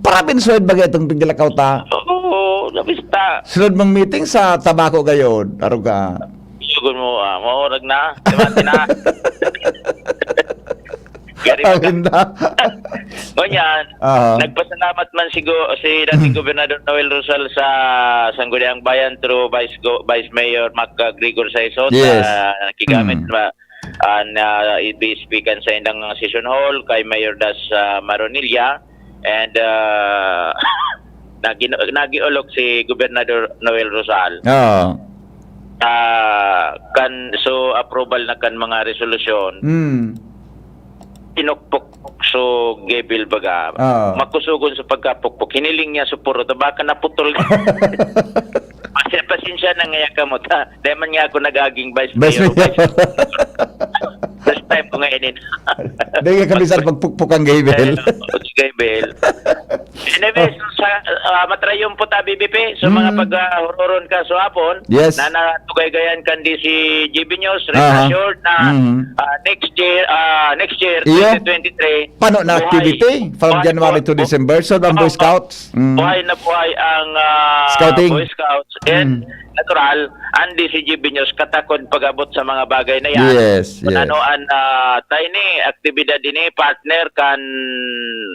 province-wide ba itong piglakaw ta? Oo, labis ta. Sunod mong meeting sa Tabaco gayon, aruga. Sugon mo, ah, maurag na. Timati na. Gari Awin na. Ngunyan, Aha. nagpasalamat man si Go-, si dating Gobernador Noel Rosal sa Sangguniang Bayan through Vice Go-, Vice Mayor Mac, ah, Gregor Saison, Yes. ah, nakigamit Mm. ba, ah, na B S P kan sa indang session hall kay Mayor Das, ah, Maronilla, and, ah, nagin-, nagiolok si Gobernador Noel Rosal. Oo. Ah, kan, so, approval na kan mga resolusyon. Mm. Pinukpok so Gabriel baga. Oo. Makusugon sa pagkapukpok. Hiniling niya sa puro, baka naputol. Kasi pasensya na nga yan kamo, ta. Dahil man nga ako nag-aging vice Vice mayor, mayor. vice mayor. First time ko nga inin. Dahil nga kami sa pagpukpok ang Gabriel. Ayun, si Gabriel. Anyway, Oh. so, sa, ah, matrayon po ta, B B P, sa mga Mm. pag, ah, huroron ka sa hapon, Yes. na natugay-gayan kan D C G B News, rest Aha. assured na, Mm. ah, next year, ah, next year, Iyo. twenty twenty-three, Pano na buhay. activity from Buhay, January buhay, to bu-, December? So, ang Boy oo. Scouts? Mm. Buhay na buhay ang, ah, Scouting? Boy Scouts. And Mm. natural, ang D C G B News katakod pag-abot sa mga bagay na yan. Yes, Kung yes. ano ang, ah, tiny aktibidad ini, partner kan,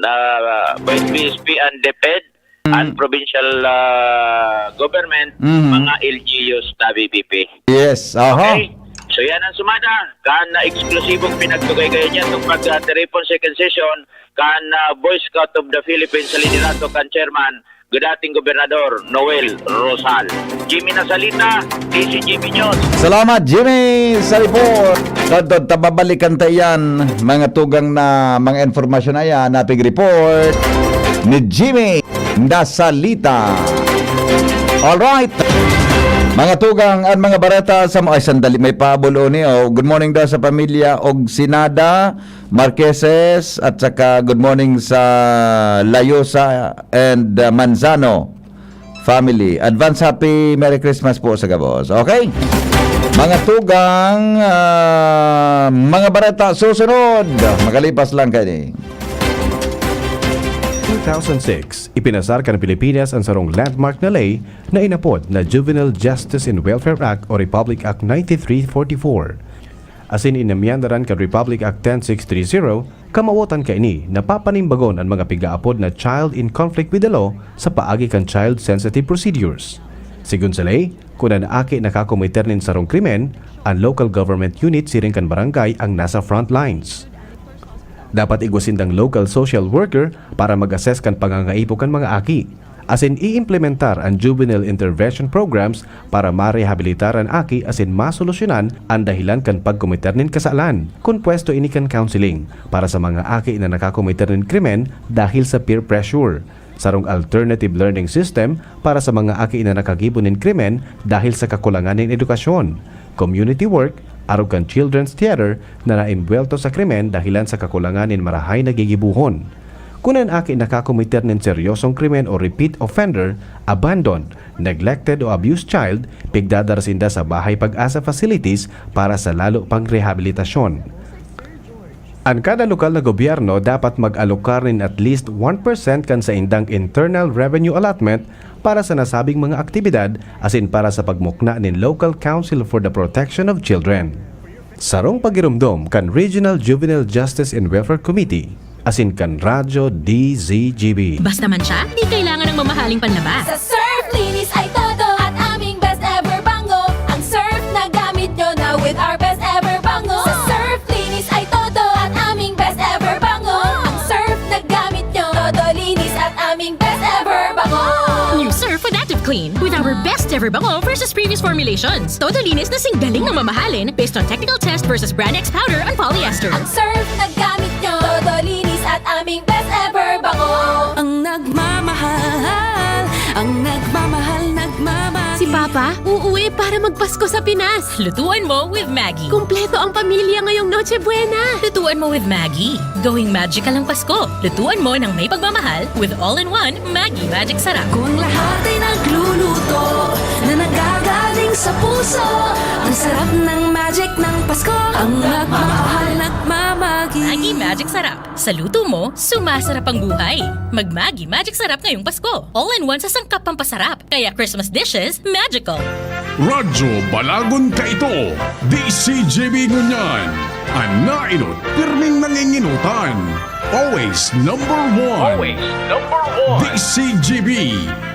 ah, B S P and DepEd, Mm. ang provincial, ah, government, Mm. mga L G Us na B P P. Yes, aha. Okay? So yan ang sumada. Kan na eksplosibong pinagtugay-gayan niya itong pag, ah, Tiripon second session, kan, ah, Boy Scout of the Philippines sa liderato kan chairman, dating Gobernador Noel Rosal. Jimmy Nasalita, D C G B News. Salamat, Jimmy, sa report. Kadto, tababalikan ta iyan, mga tugang na mga informasyon na iyan, napig report ni Jimmy Nasalita. Alright. Mga tugang at mga bareta sa mga, ay, sandali, may pabulo ni, oh. Good morning daw sa pamilya Ogsinada Marqueses, at saka good morning sa Layosa and, uh, Manzano family. Advance happy Merry Christmas po sa gabos. Okay? Mga tugang, ah, mga bareta susunod. Makalipas lang kaini. Two thousand six, ipinasar kan Pilipinas ang sarong landmark na ley na inapod na Juvenile Justice and Welfare Act o Republic Act ninety-three forty-four. Asin inamyandaran kan Republic Act ten six three zero, kamawotan kaini na papanimbagon an mga pigaapod na child in conflict with the law sa paagi kan child sensitive procedures. Sigon sa ley, kun an aki nakakomiter nin sarong krimen, an local government unit siring kan barangay ang nasa front lines. Dapat igwa sindang local social worker para mag-assess kan pangangaipo kan mga aki. Asin iimplementar an juvenile intervention programs para marehabilitar an aki asin masolusyonan an dahilan kan pagkomiter nin kasalan. Kon pwesto ini kan counseling para sa mga aki na nakakomiter nin krimen dahil sa peer pressure, sarong alternative learning system para sa mga aki na nakagibo nin krimen dahil sa kakulangan nin edukasyon, community work, arog kan children's theater na naembwelto sa krimen dahilan sa kakulangan nin marahay na gigibohon. Kun an aki nakakometer nin seryosong krimen o repeat offender, abandon, neglected o abused child, pigdadara sinda sa Bahay Pag-asa facilities para sa lalo pang rehabilitasyon. An kada lokal na gobyerno dapat mag-alokar nin at least one percent kan saindang internal revenue allotment para sa nasabing mga aktibidad asin para sa pagmukna nin Local Council for the Protection of Children. Sarong pagiromdom kan Regional Juvenile Justice and Welfare Committee asin kan Radyo D Z G B. Basta man siya, di kailangan ng mamahaling panlaba. Sa Surf, linis ay todo at aming best ever bango. Ang Surf na gamit nyo na with our best ever bango. Sa Surf, linis ay todo at aming best ever bango. Ang Surf na gamit nyo, todo linis at aming best ever bango. New Surf with Active Clean. With our best ever bango versus previous formulations. Todo linis na singgaling ng mamahalin based on technical test versus Brand X powder on polyester. Ang Surf na gamit nyo, todo linis at aming best ever bango. Ang nagmamahal, ang nagmamahal, nagmamahal. Si Papa, uuwi para magpasko sa Pinas. Lutuan mo with Maggi. Kumpleto ang pamilya ngayong Noche Buena. Lutuan mo with Maggi. Gawing magical ang Pasko. Lutuan mo ng may pagmamahal with all-in-one Maggi Magic Sarap. Kung lahat ay nagluluto na nagagaling sa puso, ang sarap ng magic ng Pasko. Ang nagmamahal, nagmamagi. Maggi Magic Sarap. Sa luto mo, sumasarap ang buhay. Mag Maggi Magic Sarap ngayong Pasko. All-in-one sa sangkap pampasarap. Kaya Christmas dishes, magical. Radyo Balagon Kaito, D C G B Ngunyan, an nainot pirming nanginginutan. Always number one. Always number one. D C G B,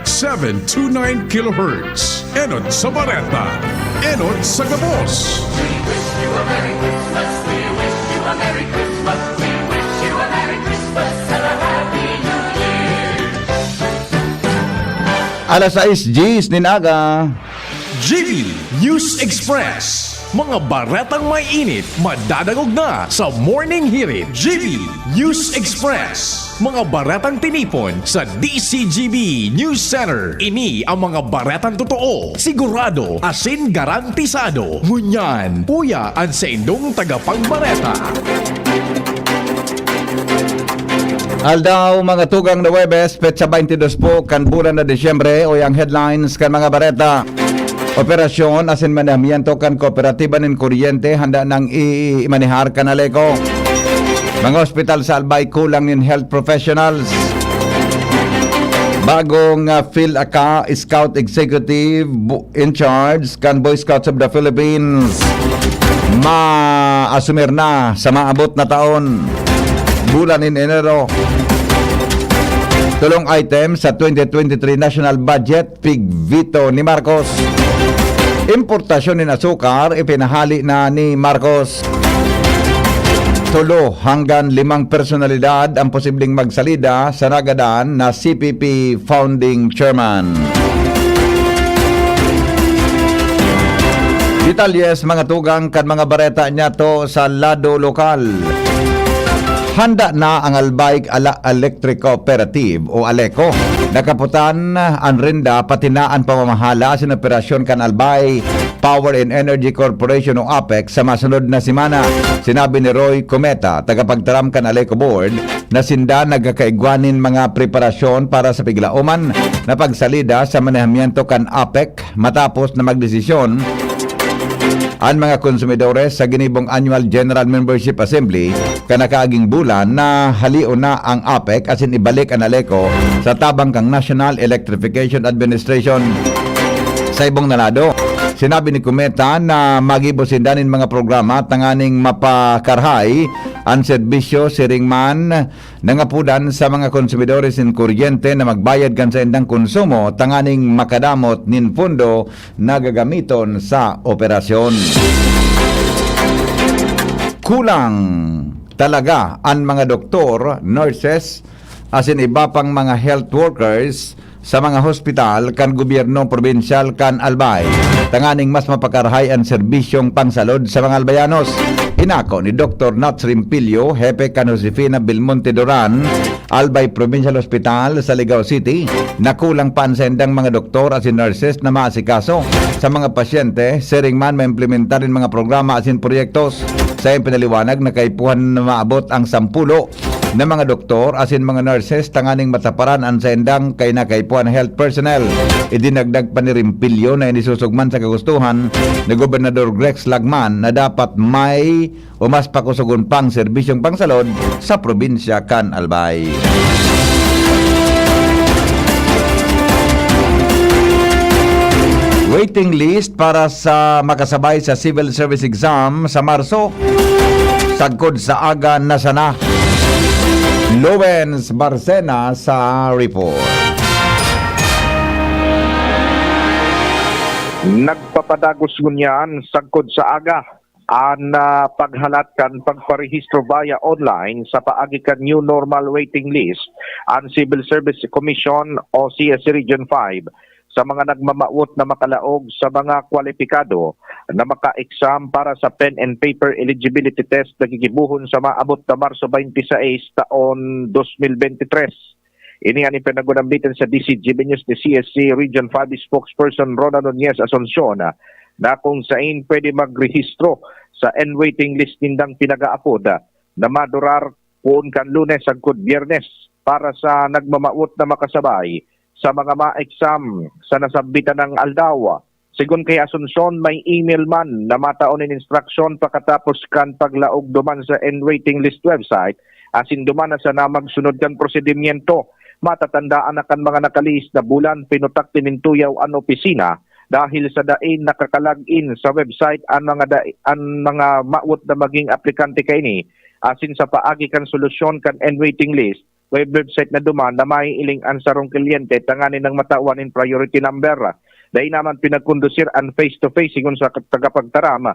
seven two nine kilohertz. Enot sa bareta, enot sa gabos. Alas sais diyes nin aga. G B News Express. Mga baretang may init, madadangog na sa Morning Hirit. G B News Express. Mga baretang tinipon sa D C G B News Center. Ini ang mga baretang totoo, sigurado, asin garantisado. Ngunyan, uya an saindong tagapagbareta. Aldaw, mga tugang na Huwebes, petsa twenty-dos po kan bulan na Disyembre, o yang headlines kan mga bareta. Operasyon asin manamiento kan Kooperatiba nin Kuryente handa nang i-, imanehar kan Aleco. Mga ospital sa Albay kulang nin health professionals. Bagong uh, PhilACA Scout Executive in charge kan Boy Scouts of the Philippines maasumir na sa maabot na taon, bulan nin Enero. Tulong item sa twenty twenty-three national budget, pig-veto ni Marcos. Importasyon nin asukar, ipinahali na ni Marcos. Tulo hanggang limang personalidad ang posibleng magsalida sa nagadan na C P P founding chairman. Detalyes, mga tugang, kan mga bareta niyato sa lado lokal. Handa na ang Albay Ala Electric Cooperative o Aleco. Nakaputan an renda pati na an pamamahala asin operasyon kan Albay Power and Energy Corporation o APEC sa masunod na semana. Sinabi ni Roy Cometa, tagapagtaram kan Aleco Board, na sinda nagkakaigwa nin mga preparasyon para sa piglaoman na pagsalida sa manehamiento kan APEC matapos na magdesisyon an mga konsumidores sa ginibong Annual General Membership Assembly kan nakaaging bulan na halion na ang APEC asin ibalik an Aleco sa tabang kan National Electrification Administration. Sa ibong na lado, sinabi ni Cometa na magibo sinda nin mga programa tanganing mapakarhay an serbisyo siring man nangapudan sa mga konsumidores nin kuryente na magbayad kan saindang konsumo tanganing makadamot nin pondo na gagamiton sa operasyon. Kulang talaga an mga doktor, nurses, asin iba pang mga health workers sa mga hospital kan gobyerno probinsyal kan Albay, tanganing mas mapakarahay an serbisyong pangsalod sa mga Albayanos. Inako ni Doktor Nats Rimpilio, hepe kan Josefina Belmonte Duran Albay Provincial Hospital sa Ligao City, na kulang pa an saindang mga doktor asin nurses na maasikaso sa mga pasyente, siring man maimplementar nin mga programa asin proyektos. Sa iyang pinaliwanag na kaipuhan na maabot ang sampulo na mga doktor asin mga nurses tanganing mataparan an saindang kainakaipuhan health personnel. Idinagdag pa ni Rempilio na inisusog man sa kagustuhan ni Gobernador Grex Lagman na dapat may o mas pakusogon pang serbisyong pangsalod sa probinsya kan Albay. Waiting list para sa makasabay sa civil service exam sa Marso, sagkod sa aga na sana. Lowens Barcena sa report. Nagpapadagos ngunyan sagkod sa aga an, ah, paghalat kan pagparehistro via online sa paagi kan New Normal Waiting List an Civil Service Commission o C S C Region five sa mga nagmamawot na makalaog sa mga kwalipikado na maka-exam para sa pen and paper eligibility test na gigibohon sa maabot na Marso twenty-six taon twenty twenty-three. Ini an ipinagunambitan sa D C G B News ni C S C Region five Spokesperson Rona Nunez Asuncion, na kung sain pwede magrehistro sa N waiting list nindang pinag-aapod na madurar poon kan Lunes sagkod Biyernes para sa nagmamawot na makasabay sa mga ma-exam sa nasambitan ng aldaw. Segun kay Asuncion, may email man na matao nin instruction pakatapos kan paglaog duman sa N waiting list website, asin duman na sana magsunod kan prosedimyento. Matatandaan na kan mga nakalihis na bulan, pinutak nin tuyaw an opisina dahil sa dai nakaka-log in sa website an mga dai, an mga mawot na maging aplikante kaini, asin sa paagi kan solusyon kan N waiting list, may website na duman na mahihiling an sarong kliyente tanganing matawan nin priority number. Dai naman pinagkondusir an face-to-face, sigon sa tagapagtaram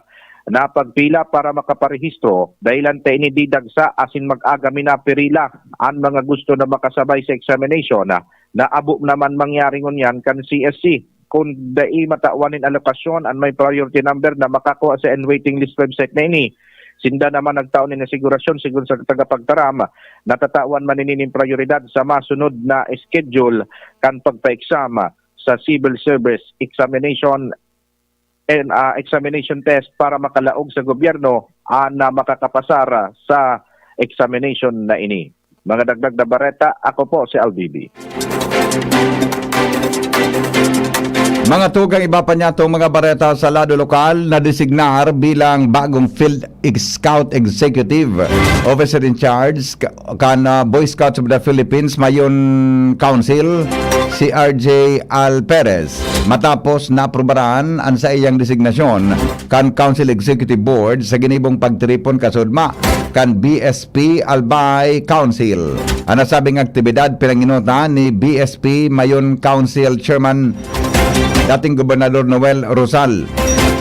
na pagpila para makaparehistro, dahilan ta ini didagsa asin mag-aga minapirila an mga gusto na makasabay sa examination na, na abo naman mangyari ngunyan kan C S C. Kun dai matawan nin alokasyon an may priority number na makakua sa N waiting list website na ini. Sinda naman nagtao nin asigurasyon, sigon sa tagapagtaram, na tatawan man ini nin prioridad sa masunod na schedule kan pagpa-exam sa civil service examination and, ah, examination test para makalaog sa gobyerno an, ah, makakapasar sa examination na ini. Mga dagdag na bareta, ako po si Albibi. Mga tugang, iba pa niya itong mga bareta sa lado lokal na designar bilang bagong Field Ex-, Scout Executive Officer in Charge ka-, kan, ah, Boy Scouts of the Philippines Mayon Council, si R J Alperez, matapos na aprubaran an saiyang designasyon kan Council Executive Board sa ginibong pagtiripon kasudma kan B S P Albay Council. An nasabing aktibidad pinangenotan ni B S P Mayon Council Chairman, dating Gobernador Noel Rosal,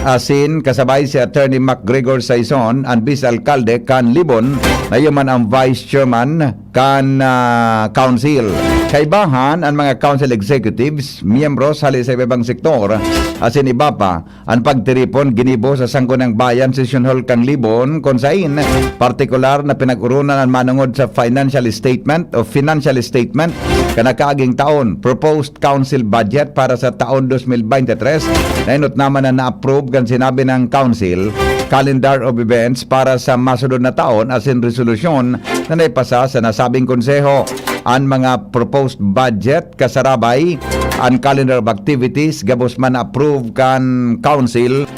asin kasabay si Attorney MacGregor Saison, an Vice Alkalde kan Libon, na iyo man ang Vice Chairman kan, ah, Council. Kaibahan an mga Council Executives, miyembros hali sa iba-ibang sektor, asin iba pa, an pagtiripon ginibo sa Sangguniang Bayan Session Hall kan Libon, kun sain partikular na pinag-oronan an manongod sa financial statement o financial statement kan nakaaging taon, proposed council budget para sa taon dos mil bente tres, na enot naman na na-approve kan sinabi ng council, calendar of events para sa masunod na taon asin resolusyon na naipasa sa nasabing konseho. An mga proposed budget kasarabay an calendar of activities gabos man na-approve kan Council,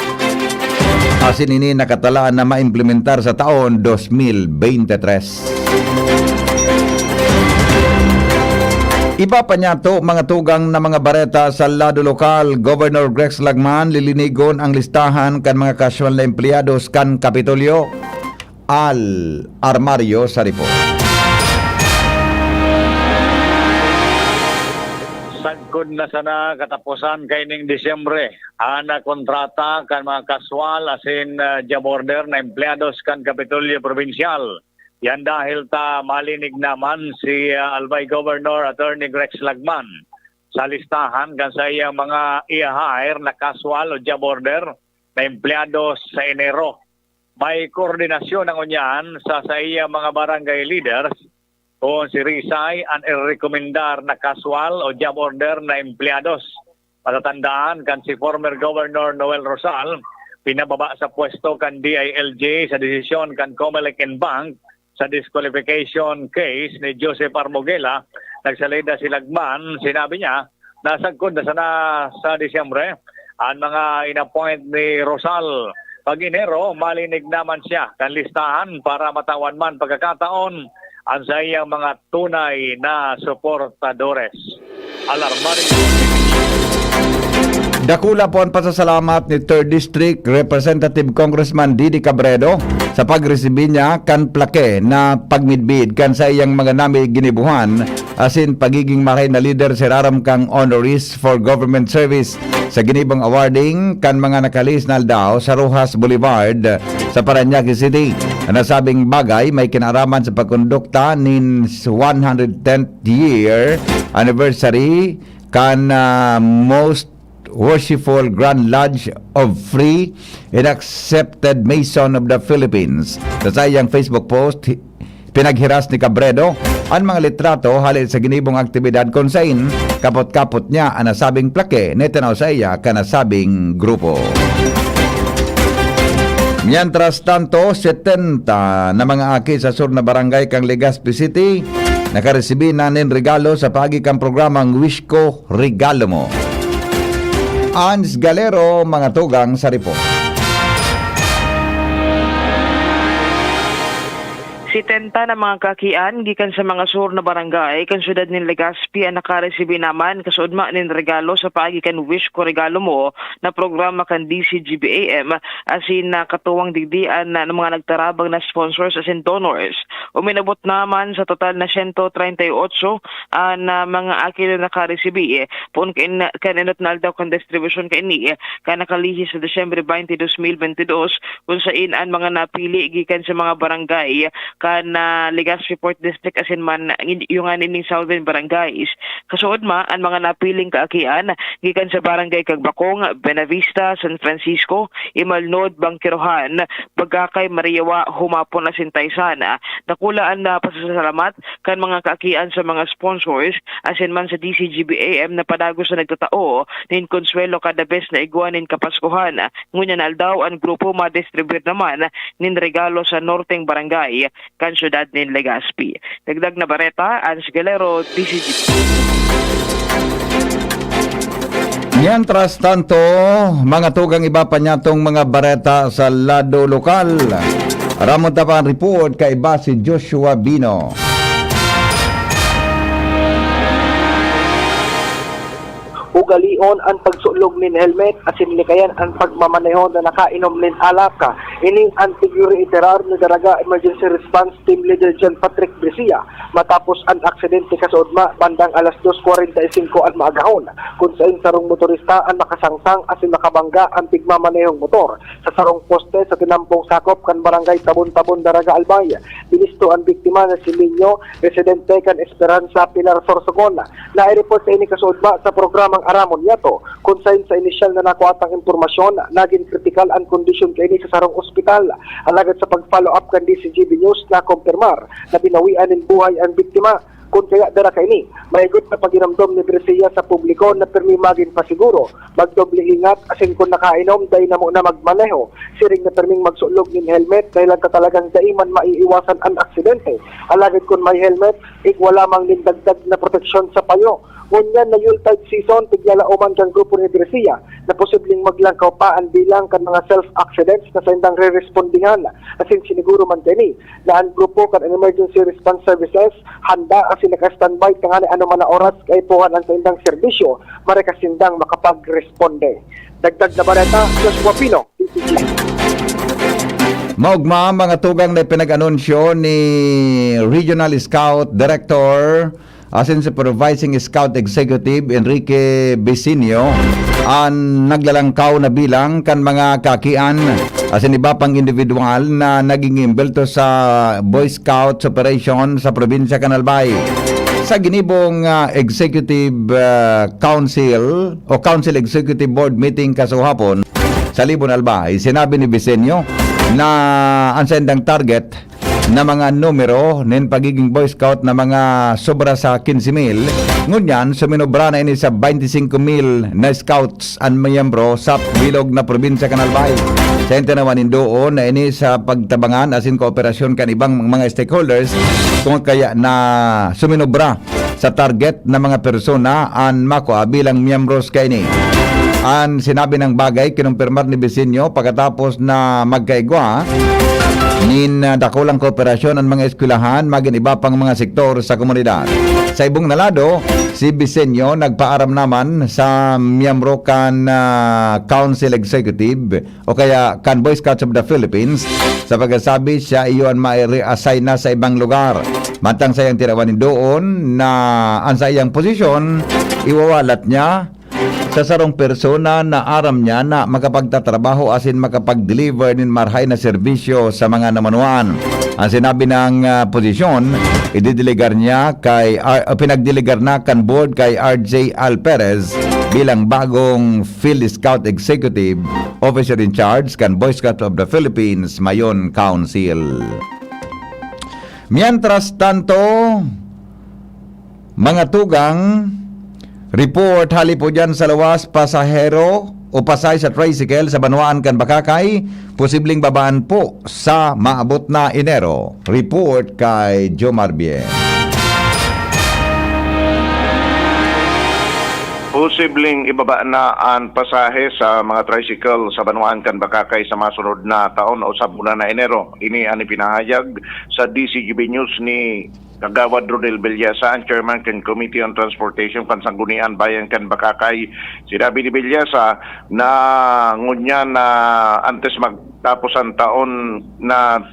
asin ini nakatalaan na maimplementar sa taon dos mil bente tres. Iba pa niyato, mga tugang na mga bareta sa lado lokal, Governor Grex Lagman lilinigon ang listahan kan mga casual na empleyados kan Kapitolyo. Al Armario sa report. Sagkod na sana kataposan kaining Disyembre an kontrata kan mga kaswal asin, ah, job order na empleyados kan Kapitolyo Probinsyal. Yan dahil ta malinig naman si, ah, Albay Governor Attorney Grex Lagman sa listahan kan saiyang mga i-hire na kaswal o job order na empleyados sa Enero. May koordinasyon na ngunyan sa saiyang mga barangay leaders kun sirisay an irerekomendar na kaswal o job order na empleyados. Matatandaan kan si former Governor Noel Rosal, pinababa sa pwesto kan D I L G sa desisyon kan Comelec and Bank sa disqualification case ni Joseph Arboguela, nagsalida si Lagman. Sinabi niya na sagkod na sana sa Disyembre ang mga inappoint ni Rosal. Pag Enero, malinig naman siya kan listahan para matawan man pagkakataon ang sa iyang mga tunay na suportadores. Alarmario. Dakula po ang pasasalamat ni Third District Representative Congressman Didi Cabredo sa pagresibi niya kan plake na pagmidbid kan saiyang mga nami ginibuhan asin pagiging mahay na lider sa irarom kan Honorees for Government Service sa ginibong awarding kan mga nakalihis na aldaw sa Roxas Boulevard sa Parañaque City. An nasabing bagay may kinaaraman sa pagkondukta nin one hundred tenth year anniversary kan, ah, Most Worshipful Grand Lodge of Free and Accepted Mason of the Philippines. Sa saiyang Facebook post, hi-, pinaghiras ni Cabredo an mga litrato hale sa ginibong aktibidad kun sain kapot-kapot niya an nasabing plake na itinaw saiya kan nasabing grupo. Mientras tanto, setenta na mga aki sa sur na barangay kan Legazpi City nakaresibi na nin regalo sa paagi kan programang Wish Ko, Regalo Mo. Ans Galero, mga tugang sa report. Setenta na mga kaakian gikan sa mga sur na barangay kan siyudad nin Legazpi an nakaresibi naman kasoodma nin regalo sa paagi kan Wish Ko, Regalo Mo na programa kan D C G B A M, asin na katuwang digdi an, ah, mga nagtarabang na sponsors asin donors. Uminabot naman sa total na siyento treinta y ocho an, ah, mga aki na nakaresibi, eh, poon kan, kan enot na aldaw kan distribusyon kaini, eh, kan nakalihis sa Disyembre twenty, dos mil bente dos, kun sain an mga napili gikan sa mga barangay kan, ah, Legazpi Port District asin man yung nga nining Southern Barangays. Kasuodma, an mga napiling kaakian gikan sa Barangay Cagbacong, Buenavista, San Francisco, Imalnod, Bangkirohan, Bagakay, Mariawa, Humapon asin Taysana. Dakula an, ah, pasasalamat kan mga kaakian sa mga sponsors asin man sa D C G B A M na padagos na nagtatao nin konswelo kada bes na igwa nin Kapaskuhan. Ngunyan na aldaw, an grupo madistribuyar naman nin regalo sa norteng barangay kan siyudad nin Legazpi. Dagdag na bareta, Ans Galero, D C G. Mientras tanto, mga tugang, iba pa niyatong mga bareta sa lado lokal. Ramon ta pa ang report, kaiba si Joshua Bino. Ugalion an pagsulog nin helmet asin likayan an pagmamaneho na nakainom nin alak. Ini an tigiriiterar ni Daraga Emergency Response Team Leader John Patrick Brescia matapos an aksidente kasuodma bandang alas dos kwarenta y singko an maagahon, kun sain sarong motorista an nakasangsang asin nakabangga an pigmamanehong motor sa sarong poste sa tinampong sakop kan Barangay Tabon-Tabon, Daraga, Albay. Binisto an biktima na si Minyo, residente kan Esperanza, Pilar, Sorsogon. Nai-report sa ini kasuodma sa programang Aramon Yato, kun sain sa inisyal na nakuhatang impormasyon, nagin kritikal an kondisyon kaini sa sarong ospital. Alagad sa pag-follow up kan D C G B News, nakompirmar na binawian nin buhay an biktima. Kun kaya dara kaini, mahigot na pagiramdom ni Brescia sa publiko na pirmi magin pasiguro, magdoble ingat, asin kun nakainom, dai na muna magmaneho. Siring na pirming magsulog nin helmet, dahilan ta talagang dai man maiiwasan an aksidente. Alagad kun may helmet, igwa lamang nin dagdag na proteksyon sa payo. Ngunyan na Yuletide season, tigyalaoman kan grupo ni Brescia na posibleng maglangkaw pa an bilang kan mga self-accidents na saindang rerespondihan. Asin siniguro man kaini na an grupo kan Emergency Response Services handa asin naka-standby tanganing anoman na oras kaipuhan an saindang serbisyo, maray ka sindang makapagresponde. Dagdag na bareta, Joshua Pino, T T G. Maogma, mga tugang, na ipinag-anunsyo ni Regional Scout Director asin Supervising Scout Executive Enrique Bisinio an naglalangkaw na bilang kan mga kakian asin iba pang individual na naging imbelto sa Boy Scouts operation sa probinsya kan Albay. Sa ginibong, ah, Executive, ah, Council o Council Executive Board meeting kasuhapon sa Libon, Albay, sinabi ni Bisenyo na ang sendang target na mga numero nin pagiging Boy Scout na mga sobra sa quince mil. Ngunyan, suminobra na ini sa twenty-five mil na scouts an miyembro sa bilog na probinsya kan Albay. Sa tinawan nin doon na ini sa pagtabangan asin kooperasyon kan ibang mga stakeholders, kung kaya na suminobra sa target na mga persona an makua bilang miyembros kaini. An sinabi ng bagay, kinumpirmar ni Bisinyo pagkatapos na magkaigwa nin, ah, dakulang kooperasyon an mga eskwelahan, magin iba pang mga sektor sa komunidad. Sa ibong na lado, si Bisinyo nagpaaram naman sa miyembro kan, ah, Council Executive o kaya kan Boy Scouts of the Philippines, sa pagkasabi siya iyo an mai-reassign na sa ibang lugar. Mantang sa iyang tinawan nin doon na an sa iyang posisyon, iwawalat niya sa sarong persona na aram niya na makapagtatrabaho asin makapag-deliver nin marahay na serbisyo sa mga namanuan. Ang sinabi ng, ah, posisyon, ididelegar niya kay R-, o pinagdelegar na kan board kay R J Alperez bilang bagong Field Scout Executive Officer in Charge kan Boy Scouts of the Philippines Mayon Council. Mientras tanto, mga tugang, report hali po dyan sa lawas, pasahero o pasay sa tricycle sa banwaan kan Bakakay, posibleng babaan po sa maabot na Enero. Report kay Jomar Bien. Posibleng ibaba na an pasahe sa mga tricycle sa banwaan kan Bakakay sa masunod na taon o sa bulan na Enero. Ini an ipinahayag sa D C G B News ni Kagawad Rodel Villasa, ang chairman kan Committee on Transportation kan Sangguniang Bayan kan Bakakay. Sinabi ni Villasa na ngunyan na antes magtapos ang taon na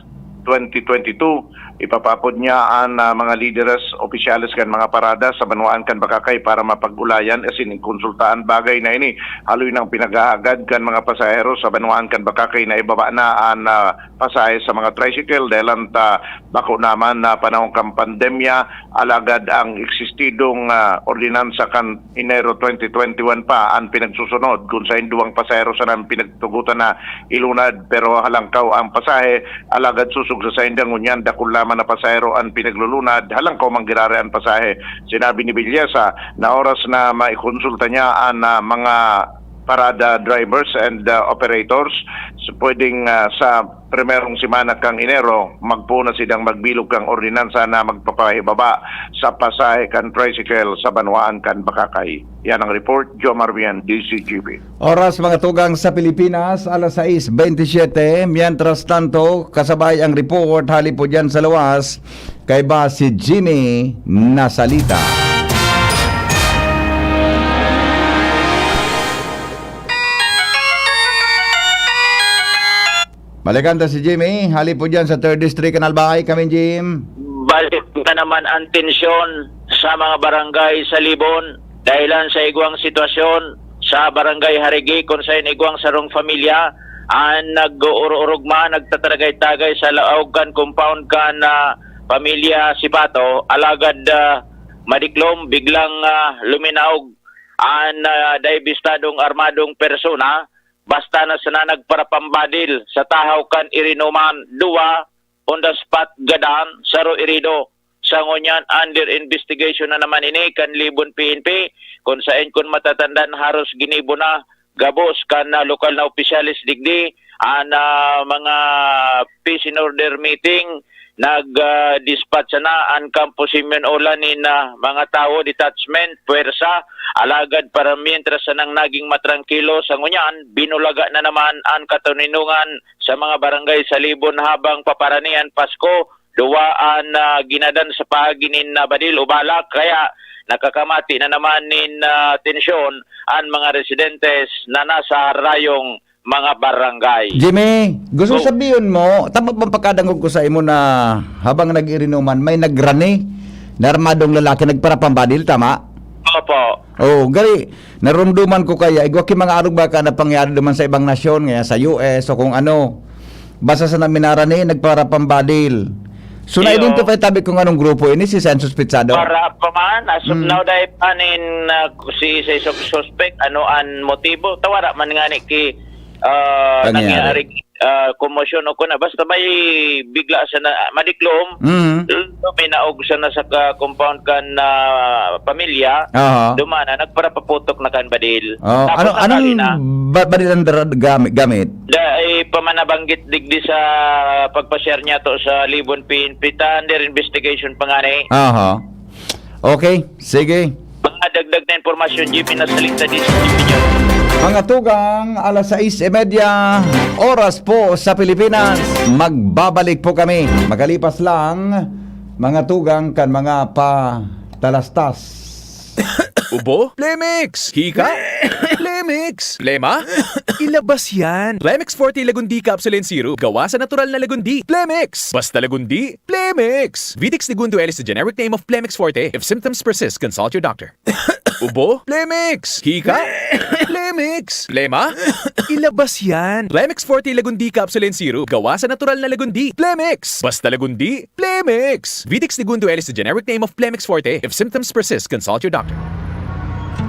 twenty twenty-two, ipapapod niya an, ah, mga lideres, opisyales kan mga parada sa banwaan kan Bakakay para mapag-ulayan asin konsulta an bagay na ini. Haloy nang pinaghahagad kan mga pasahero sa banwaan kan Bakakay na ibaba na an, ah, pasahe sa mga tricycle dahil ta bako naman na panahon kan pandemya, alagad ang eksistidong, ah, ordinansa kan Enero twenty twenty-one pa an pinagsusunod, kun sain duwang pasahero sana an pinagtugotan na ilunad, pero halangkaw ang pasahe, alagad sosog sa sainda ngunyan dakul lamang na pasahero an pinaglulunad, halangkaw man giraray an pasahe. Sinabi ni Villasa na oras na maikonsulta niya an, ah, mga parada drivers and, ah, operators, s-, pwedeng, ah, sa primerong semana kan Enero, magpoon na sidang magbilog kan ordinansa na magpapahibaba sa pasahe kan tricycle sa banwaan kan Bakakay. Yan ang report, Jomar Vian, D C G B. Oras, mga tugang, sa Pilipinas, alas sais bentisiete. Mientras tanto, kasabay ang report hali po dyan sa luwas, kaiba si Jimmy Nasalita. Balikan ta si Jimmy, hali po dyan sa third District kan Albay. Kami, Jim. Balik na naman ang tensyon sa mga barangay sa Libon dahilan sa igwang sitwasyon sa Barangay Harigi, kung sain igwang sarong pamilya an nag-uurog-urugma, nagtataragay-tagay sa laog kan compound kan, ah, pamilya Sipato, alagad, ah, madiklom, biglang, ah, luminaog an, ah, dai bistadong armadong persona, basta na sana nagparapambadil sa tahaw kan irinuman, duwa on the spot gadan, saro irido. Sa ngunyan, under investigation na naman ini kan Libon P N P, kung sain, kun matatandaan, haros ginibo na gabos kan, ah, lokal na opisyales digdi an, ah, mga peace and order meeting. Nag, ah, dispatch sana an Campo Simeon Olan nin, ah, mga tawo, detachment, puwersa, alagad para mientras sanang naging matrangkilo sa ngunyan, binulaga na naman an katoninongan sa mga barangay sa Libon habang paparani an Pasko. Duwa an, ah, ginadan sa paagi nin, ah, badil o balak, kaya nakakamati na naman nin, ah, tensyon an mga residentes na nasa harayong mga barangay. Jimmy, gusto Go. sabihon mo, tama bang pagkadangog ko sa imo na habang nag-irinuman, may nagrani na armadong lalaki nagparapambadil, tama? Opo. Oh, gari, narumduman ko kaya, igwa ki mga arog baka na pangyari duman sa ibang nasyon, ngaya sa U S o kung ano. Basta sa naminarani, nagparapambadil. So, Iyo. na-identify tabi kung anong grupo ini, si Sen Suspitsado? Para pa man, as of Mm. now, dahil pa nin, ah, si, si sus-, suspect, ano an motibo? Tawara man nga ni ki, ah, Kanya. nangyari, ah, komosyon o kuna, basta may bigla sana, madiklom, Mm. luminaog sana sa ka-, compound kan, ah, pamilya, Aha. dumana, nagparapaputok na kan badil. Oh, Tapos ano, anong sakali na. ba-, badil ang dara-, gamit, gamit? Da, eh, pamanabanggit digdi sa pagpasyar niya to sa Libon P N P, ta under investigation pa nga ni. Aha. Okay, sige. Mga dagdag na impormasyon, Jimmy, nasa lista din sa Jimmy Jones. Mga tugang, alas sais y media, oras po sa Pilipinas. Magbabalik po kami. Makalipas lang, mga tugang, kan mga patalastas. Ubo? Plemix! Hika? Plemix! Plema? Ilabas yan! Plemix Forte Lagundi Capsule and Syrup. Gawa sa natural na lagundi. Plemix! Basta lagundi, Plemix! Vitex Segundo L is the generic name of Plemix Forte. If symptoms persist, consult your doctor. Ubo? Plemix! Hika? Plemix! Plema? Ilabas yan! Plemix Forte Lagundi Capsule and Syrup. Gawa sa natural na lagundi. Plemix! Basta lagundi, Plemix! Vitex Segundo L is the generic name of Plemix Forte. If symptoms persist, consult your doctor.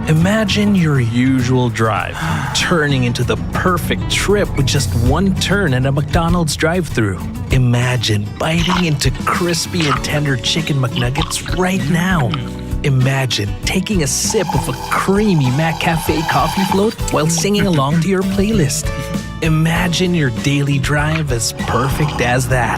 Imagine your usual drive turning into the perfect trip with just one turn at a McDonald's drive-thru. Imagine biting into crispy and tender chicken McNuggets right now. Imagine taking a sip of a creamy McCafe coffee float while singing along to your playlist. Imagine your daily drive as perfect as that.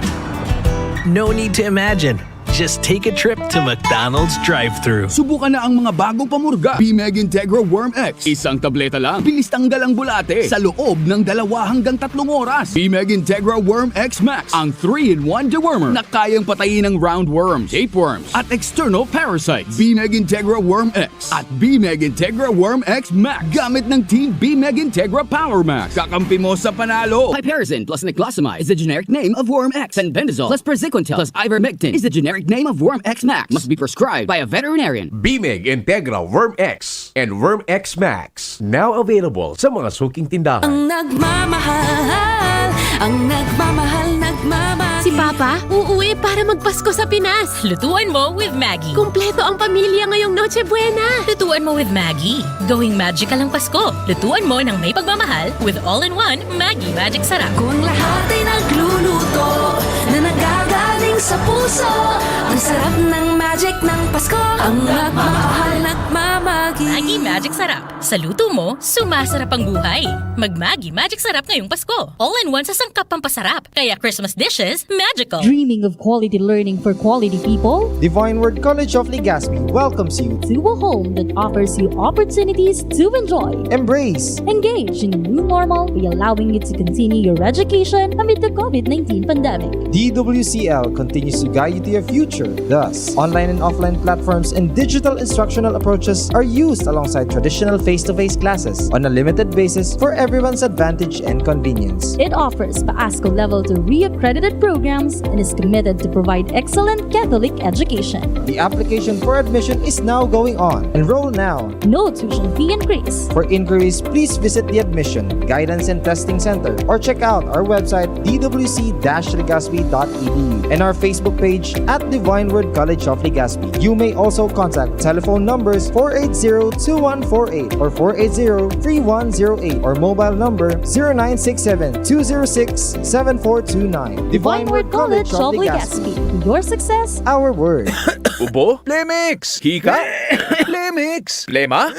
No need to imagine. Just take a trip to McDonald's drive-thru. Subukan na ang mga bagong pamurga. Bimeg Integra Worm X. Isang tableta lang. Bilis tanggal ang bulate sa loob ng dalawa hanggang tatlong oras. Bimeg Integra Worm X Max, ang three-in-one dewormer na kayang patayin ang roundworms, tapeworms, at external parasites. Bimeg Integra Worm X at Bimeg Integra Worm X Max. Gamit ng Team Bimeg Integra Power Max. Kakampi mo sa panalo. Piperazine plus niclosamide is the generic name of Worm X. Fenbendazole plus praziquantel plus ivermectin is the generic name of Worm X Max. Must be prescribed by a veterinarian. Bimeg Integra Worm X and Worm X Max. Now available sa mga suking tindahan. Ang nagmamahal, ang nagmamahal, nagmamahal. Si Papa, uuwi para magpasko sa Pinas. Lutuan mo with Maggi. Kumpleto ang pamilya ngayong Noche Buena. Lutuan mo with Maggi. Gawing magical ang Pasko. Lutuan mo ng may pagmamahal with all-in-one Maggi Magic Sarap. Kung lahat ay nagluluto na nagagaling sa puso, ang sarap ng magic ng Pasko. Ang nagmamahal, nagmamagi. Maggi Magic Sarap. Sa luto mo, sumasarap ang buhay. Mag Maggi Magic Sarap ngayong Pasko. All-in-one sa sangkap pampasarap. Kaya Christmas dishes, magical. Dreaming of quality learning for quality people? Divine Word College of Legazpi welcomes you to a home that offers you opportunities to enjoy, embrace, engage in a new normal by allowing you to continue your education amid the COVID nineteen pandemic. D W C L continues to guide you to your future. Thus, online and offline platforms and digital instructional approaches are used alongside traditional face-to-face classes on a limited basis for everyone's advantage and convenience. It offers PASCO Level two reaccredited programs and is committed to provide excellent Catholic education. The application for admission is now going on. Enroll now. No tuition fee increase. For inquiries, please visit the Admission, Guidance and Testing Center or check out our website, d w c dash legazpi dot e d u, and our Facebook page at Divine Word College of Legazpi. You may also contact telephone numbers four eight zero two one four eight or four eight zero three one zero eight or mobile number zero nine six seven two zero six seven four two nine. Divine Word College of Legazpi. Your success, our word. Ubo? Plemix! Hika? Plemix! Plema?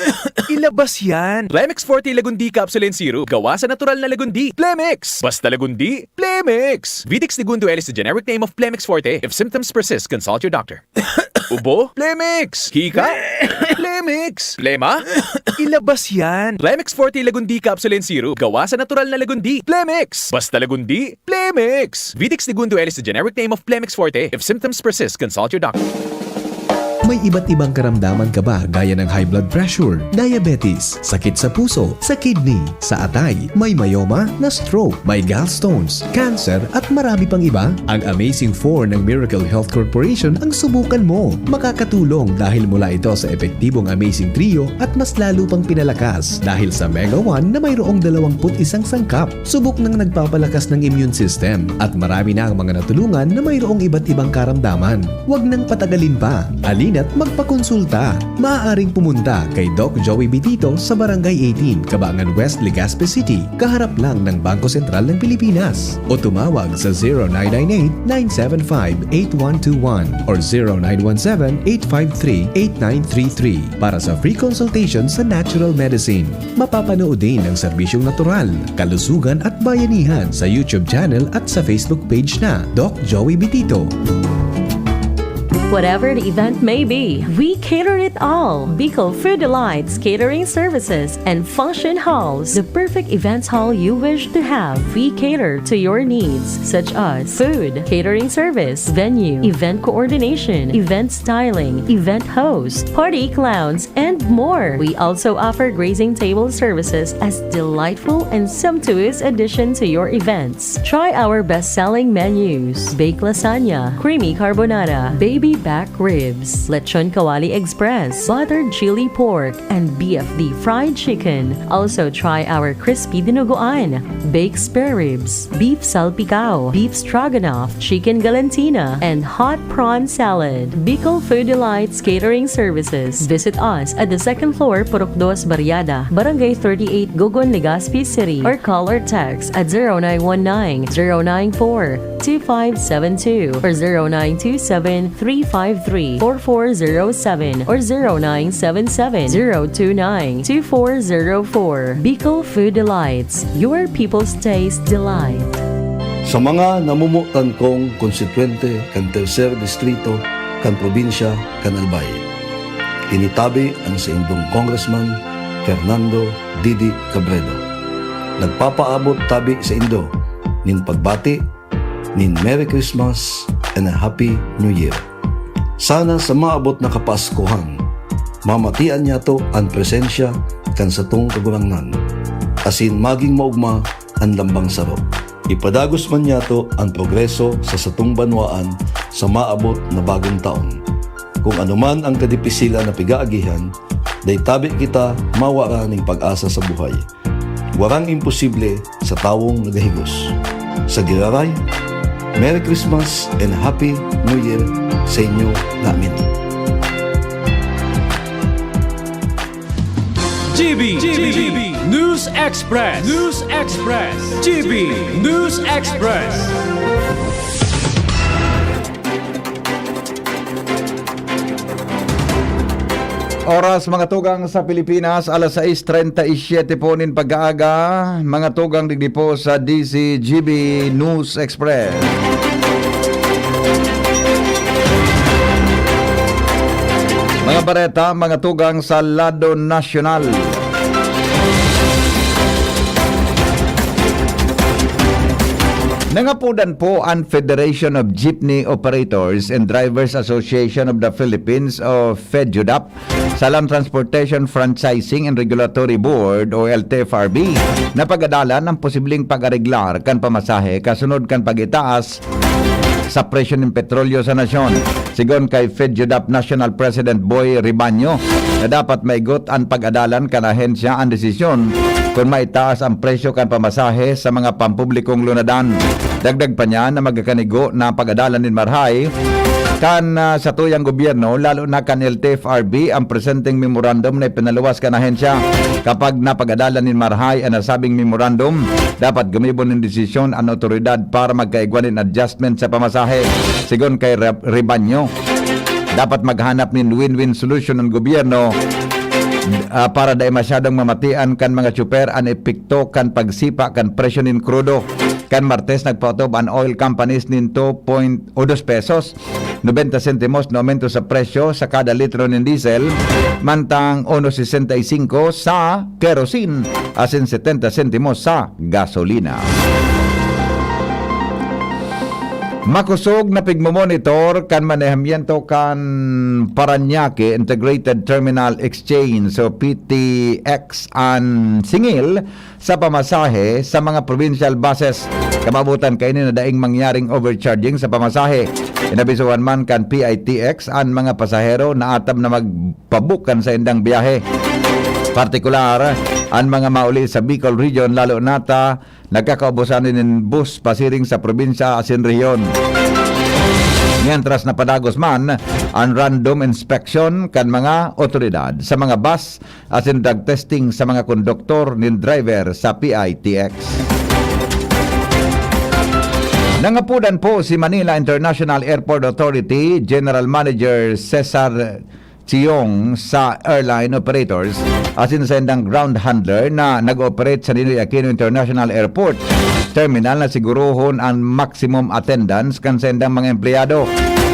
Ilabas yan! Plemix Forte Lagundi Capsule and Syrup. Gawa sa natural na lagundi. Plemix! Basta lagundi, Plemix! Vitex Segundo L is the generic name of Plemix Forte. If symptoms persist, consult your doctor. Ubo? Plemix! Hika? Plemix! Plema? Ilabas yan! Plemix Forte Lagundi Capsule and Syrup. Gawa sa natural na lagundi. Plemix! Basta lagundi, Plemix! Vitex Segundo L is the generic name of Plemix Forte. If symptoms persist, consult your doctor. May iba't ibang karamdaman ka ba, gaya ng high blood pressure, diabetes, sakit sa puso, sa kidney, sa atay, may myoma, na-stroke, may gallstones, cancer, at marami pang iba? Ang Amazing Four ng Miracle Health Corporation ang subukan mo. Makakatulong dahil mula ito sa epektibong Amazing Trio at mas lalo pang pinalakas dahil sa Mega One na mayroong dalawampu't isang sangkap. Subok nang nagpapalakas ng immune system at marami na ang mga natulungan na mayroong iba't ibang karamdaman. Huwag nang patagalin pa. Halina at magpakonsulta. Maaaring pumunta kay Doc Joey Bitito sa Barangay eighteen, Kabangan West, Legazpi City, kaharap lang ng Bangko Sentral ng Pilipinas. O tumawag sa zero nine nine eight, nine seven five, eight one two one or zero nine one seven, eight five three, eight nine three three para sa free consultation sa natural medicine. Mapapanood din ang serbisyong natural, kalusugan at bayanihan sa YouTube channel at sa Facebook page na Doc Joey Bitito. Whatever the event may be, we cater it all. Bicol Food Delights Catering Services and Function Halls, the perfect events hall you wish to have. We cater to your needs, such as food, catering service, venue, event coordination, event styling, event host, party clowns, and more. We also offer grazing table services as delightful and sumptuous addition to your events. Try our best-selling menus: baked lasagna, creamy carbonara, baby back ribs, lechon kawali express, buttered chili pork, and B F D fried chicken. Also try our crispy dinuguan, baked spare ribs, beef salpicao, beef stroganoff, chicken galantina, and hot prawn salad. Bicol Food Delights Catering Services. Visit us at the second floor, Purok Dos Barriada, Barangay thirty-eight, Gogon, Legazpi City, or call or text at zero nine one nine, zero nine four, two five seven two or zero nine two seven, three five three, four four zero seven or zero nine seven seven, zero two nine, two four zero four. Bicol Food Delights, your people's taste delight. Sa mga namumutan kong konstituyente kan Tercer Distrito kan probinsya kan Albay, ini tabi ang saindong Congressman Fernando Didi Cabredo. Nagpapaabot tabi saindo nin pagbati nin Merry Christmas and a Happy New Year. Sana sa maabot na Kapaskuhan, mamatian niyato an presensya kan satong Kagurangnan, asin magin maogma an lambang saro. Ipadagos man niyato an progreso sa satong banwaan sa maabot na bagong taon. Kun anoman an kadipisilan na pig-aagihan, dai tabi kita mawara nin pag-asa sa buhay. Warang imposible sa tawong nagahigos. Sa giraray, Merry Christmas and Happy New Year sa inyo namin. G B, G B, News Express, News Express, G B News Express. Oras, mga tugang, sa Pilipinas, alas sais treinta y siete po nin pag-aaga. Mga tugang, digdi po sa D Z G B News Express. Mga bareta, mga tugang, sa lado nasyonal. Nangapodan po an Federation of Jeepney Operators and Drivers Association of the Philippines o FEDJUDAP sa Land Transportation Franchising and Regulatory Board o L T F R B na pag-adalan ang posibleng pag-areglar kan pamasahe kasunod kan pag-itaas sa presyo nin petrolyo sa nasyon. Sigon kay FEDJUDAP National President Boy Ribaño na dapat maigot an pag-adalan kan ahensya an desisyon kun maitaas an presyo kan pamasahe sa mga pampublikong lunadan. Dagdag pa niya na magkakanigo na pag-adalan nin marahay kan, ah, satuyang gobyerno, lalo na kan L T F R B, ang presenteng memorandum na ipinaluwas kan ahensya. Kapag napag-adalan nin marahay an nasabing memorandum, dapat gumibo nin desisyon an otoridad para magkaigwa nin adjustment sa pamasahe. Sigon kay Re-, Rebaño, dapat maghanap nin win-win solution an gobyerno, ah, para dai masyadong mamatian kan mga tsuper an epekto kan pagsipa kan presyo nin krudo. Kan Martes, nagpaotob an oil companies nin two point o dos pesos nobenta sentimos na aumento sa presyo sa kada litro nin diesel, mantang uno sesenta y cinco sa kerosene asin setenta sentimos sa gasolina. Makosog na pigmomonitor kan manehamiento kan Parañaque Integrated Terminal Exchange o P T X an singil sa pamasahe sa mga provincial buses. Kamabutan kaini na daing mangyaring overcharging sa pamasahe. Inabisuhan man kan P I T X an mga pasahero na atam na magpabook kan saindang biyahe. Partikular, an mga mauli sa Bicol Region, lalo na ta nagkakaubusan nin bus pasiring sa probinsya asin rehiyon. Mientras napadagos man an random inspection kan mga otoridad sa mga bus asin drug testing sa mga konduktor nin driver sa P I T X. Nangapudan po si Manila International Airport Authority General Manager Cesar Chiong sa airline operators asin sa indang ground handler na nag-operate sa Ninoy Aquino International Airport Terminal na siguruhon ang maximum attendance kan sa indang mga empleyado.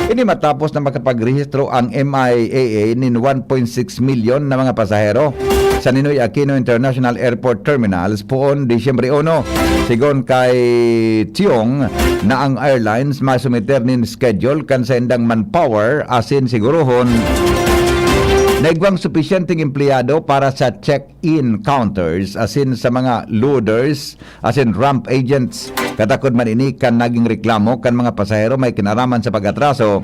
Ini matapos na makapagrehistro ang M I A A nin one point six milyon na mga pasahero sa Ninoy Aquino International Airport Terminals poon Disyembre uno. Sigon kay Chiong na ang airlines masumiter nin schedule kan sa indang manpower asin siguruhon na igwang supisyenteng empleyado para sa check-in counters asin sa mga loaders asin ramp agents. Katakod man ini kan naging reklamo kan mga pasahero may kinaraman sa pag-atraso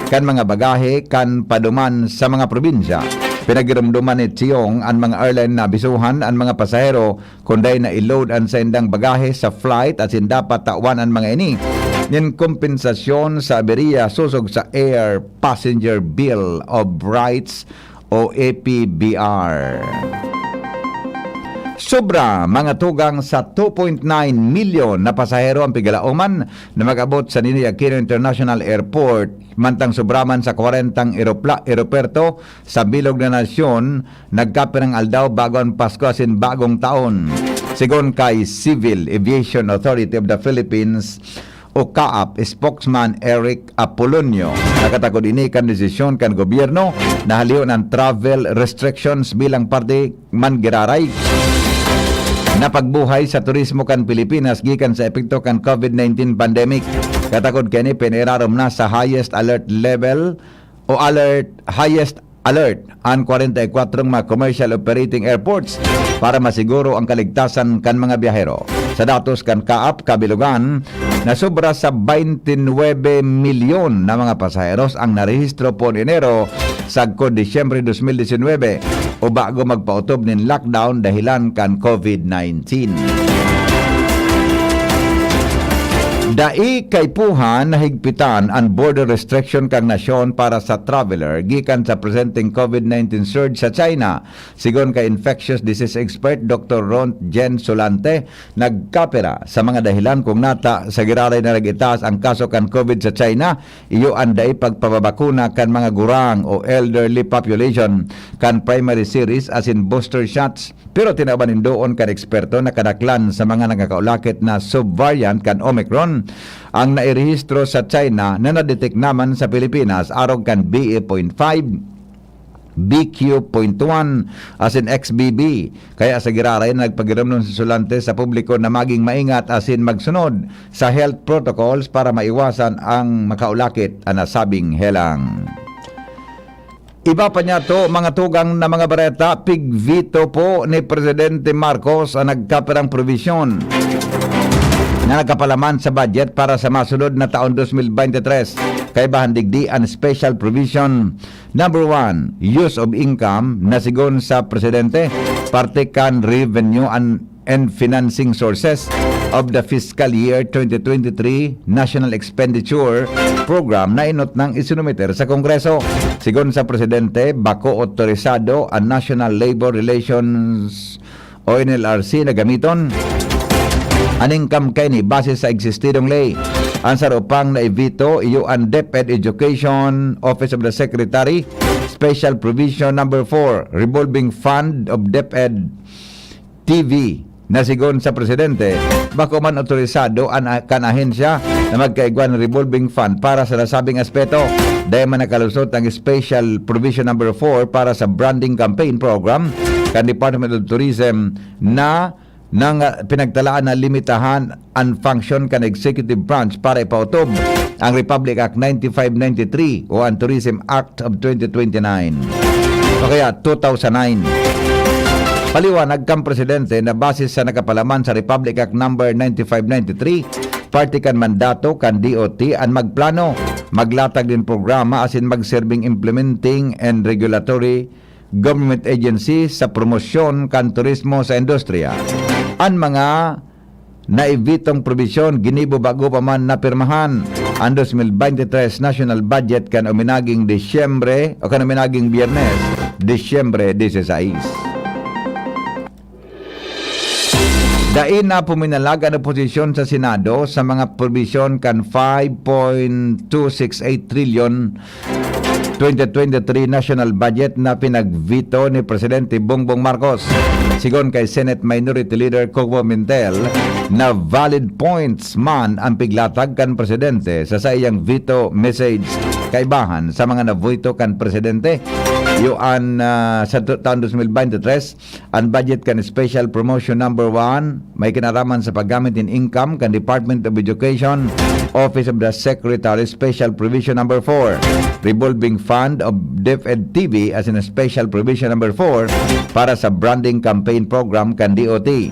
kan mga bagahe kan paduman sa mga probinsya. Pinagirumduman ni Chiong an mga airline na abisuhan an mga pasahero kun dai na i-load an saindang bagahe sa flight asin dapat tawan an mga ini nin kompensasyon sa aberya sosog sa Air Passenger Bill of Rights o A P B R. Sobra mga tugang sa two point nine milyon na pasahero ang pigalaoman na mag-abot sa Ninoy Aquino International Airport, mantang sobra man sa kwarentang eropla-, eroperto sa bilog na nasyon, nagkapirang aldaw bago an Pasko asin Bagong Taon. Sigon kay Civil Aviation Authority of the Philippines o CAAP spokesman Eric Apolonio, nakatakod ini kan desisyon kan gobyerno na halihon an travel restrictions bilang parte man giraray na pagbuhay sa turismo kan Pilipinas gikan sa epekto kan COVID nineteen pandemic. Katakod kaini, pinairarom na sa highest alert level o alert, highest alert an kwarenta y kwatro mga commercial operating airports para masiguro ang kaligtasan kan mga biyahero. Sa datos kan CAAP kabilogan, nasobra sa baynte nuebe milyon na mga pasaheros ang narehistro poon Enero sagkod Disyembre dos mil disinwebe o bago magpaotob nin lockdown dahilan kan COVID nineteen. Dai kaipuhan na higpitan an border restriction kan nasyon para sa traveler gikan sa presenteng COVID nineteen surge sa China. Sigon kay infectious disease expert Doktor Ron Jen Solante, nagkapira sa mga dahilan kung nata sa giraray na nag-itaas ang kaso kan COVID sa China, iyo an dai pagpababakuna kan mga gurang o elderly population kan primary series asin booster shots. Pero tinawan nin duon kan eksperto na kadaklan sa mga nagkakaulakit na subvariant kan Omicron ang nairehistro sa China na nadetect naman sa Pilipinas, arog kan B A point five, B Q point one, asin X B B. Kaya sa giraray na nagpagiromdom si Solante sa publiko na maging maingat asin magsunod sa health protocols para maiwasan ang makaulakit an nasabing helang. Iba pa niya to, mga tugang na mga bareta, pig-veto po ni Presidente Marcos ang nagkapirang probisyon na nagkapalaman sa budget para sa masunod na taon dos mil bente tres. Kaibahan digdi an special provision number one, use of income, na sigon sa Presidente, parte kan revenue an and financing sources of the fiscal year twenty twenty-three National Expenditure Program na inot nang isinumiter sa Kongreso. Sigon sa Presidente, bako otorisado ang National Labor Relations o N L R C na gamiton an income kaini base sa existidong ley. Ang saro pang naibito iyo an DepEd Education, Office of the Secretary, Special Provision Number four, Revolving Fund of DepEd T V, na sigon sa Presidente, bako man otorisado an, kan ahensya na magkaigwa nin revolving fund para sa nasabing aspeto. Dai man nakalusot ang Special Provision Number four para sa branding campaign program kan Department of Tourism na nang, ah, pinagtalaan na limitahan an function kan executive branch para ipaotob ang Republic Act ninety-five ninety-three o ang Tourism Act of twenty twenty-nine o kaya two thousand nine. Paliwanag kan Presidente na base sa nakapalaman sa Republic Act Number ninety-five ninety-three, parte kan mandato kan D O T an magplano, maglatag nin programa asin magserbing implementing and regulatory government agency sa promosyon kan turismo sa industriya. An mga naibitong probisyon ginibo bago pa man napirmahan. an dos mil bente tres national budget kan uminaging Disyembre o kan uminaging Biyernes, Disyembre diseseis. Dai na puminalag an oposisyon sa Senado sa mga probisyon kan five point two six eight trillion twenty twenty-three national budget na pinag-veto ni Presidente Bongbong Marcos. Sigon kay Senate Minority Leader Coco Pimentel, na valid points man ang piglatag kan presidente sa saiyang veto message kaibahan sa mga naveto kan presidente. Iyo an, ah, sa tu-, taon dos mil bente tres, an budget kan Special Promotion Number One may kinaraman sa paggamit nin income kan Department of Education, Office of the Secretary, Special Provision Number Four, Revolving Fund of DepEd TV as in Special Provision Number Four para sa branding campaign program kan D O T.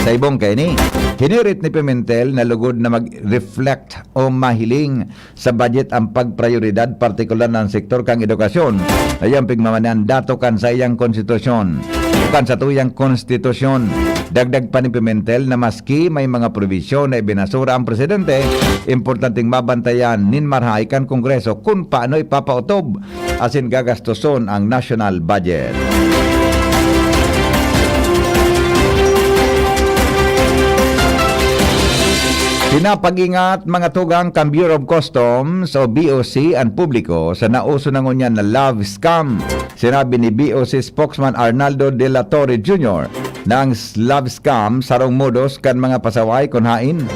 Sa ibong kaini, hinirit ni Pimentel na lugod na mag-reflect o mahiling sa budget ang pagprayoridad, partikular na ang sektor kan edukasyon, na iyang pigmamanehan dato kan saiyang konstitusyon o kan satuyang konstitusyon. Dagdag pa ni Pimentel na maski may mga probisyon na ibinasura ang presidente, importanteng mabantayan nin marahay kan Kongreso kun paano ipapaotob asin gagastoson ang national budget. Pinapag-ingat mga tugang kan Bureau of Customs o B O C an publiko sa nauso na ngunyan na love scam. Sinabi ni B O C spokesman Arnaldo de la Torre Junior na ang s-, love scam sarong modus kan mga pasaway kun haen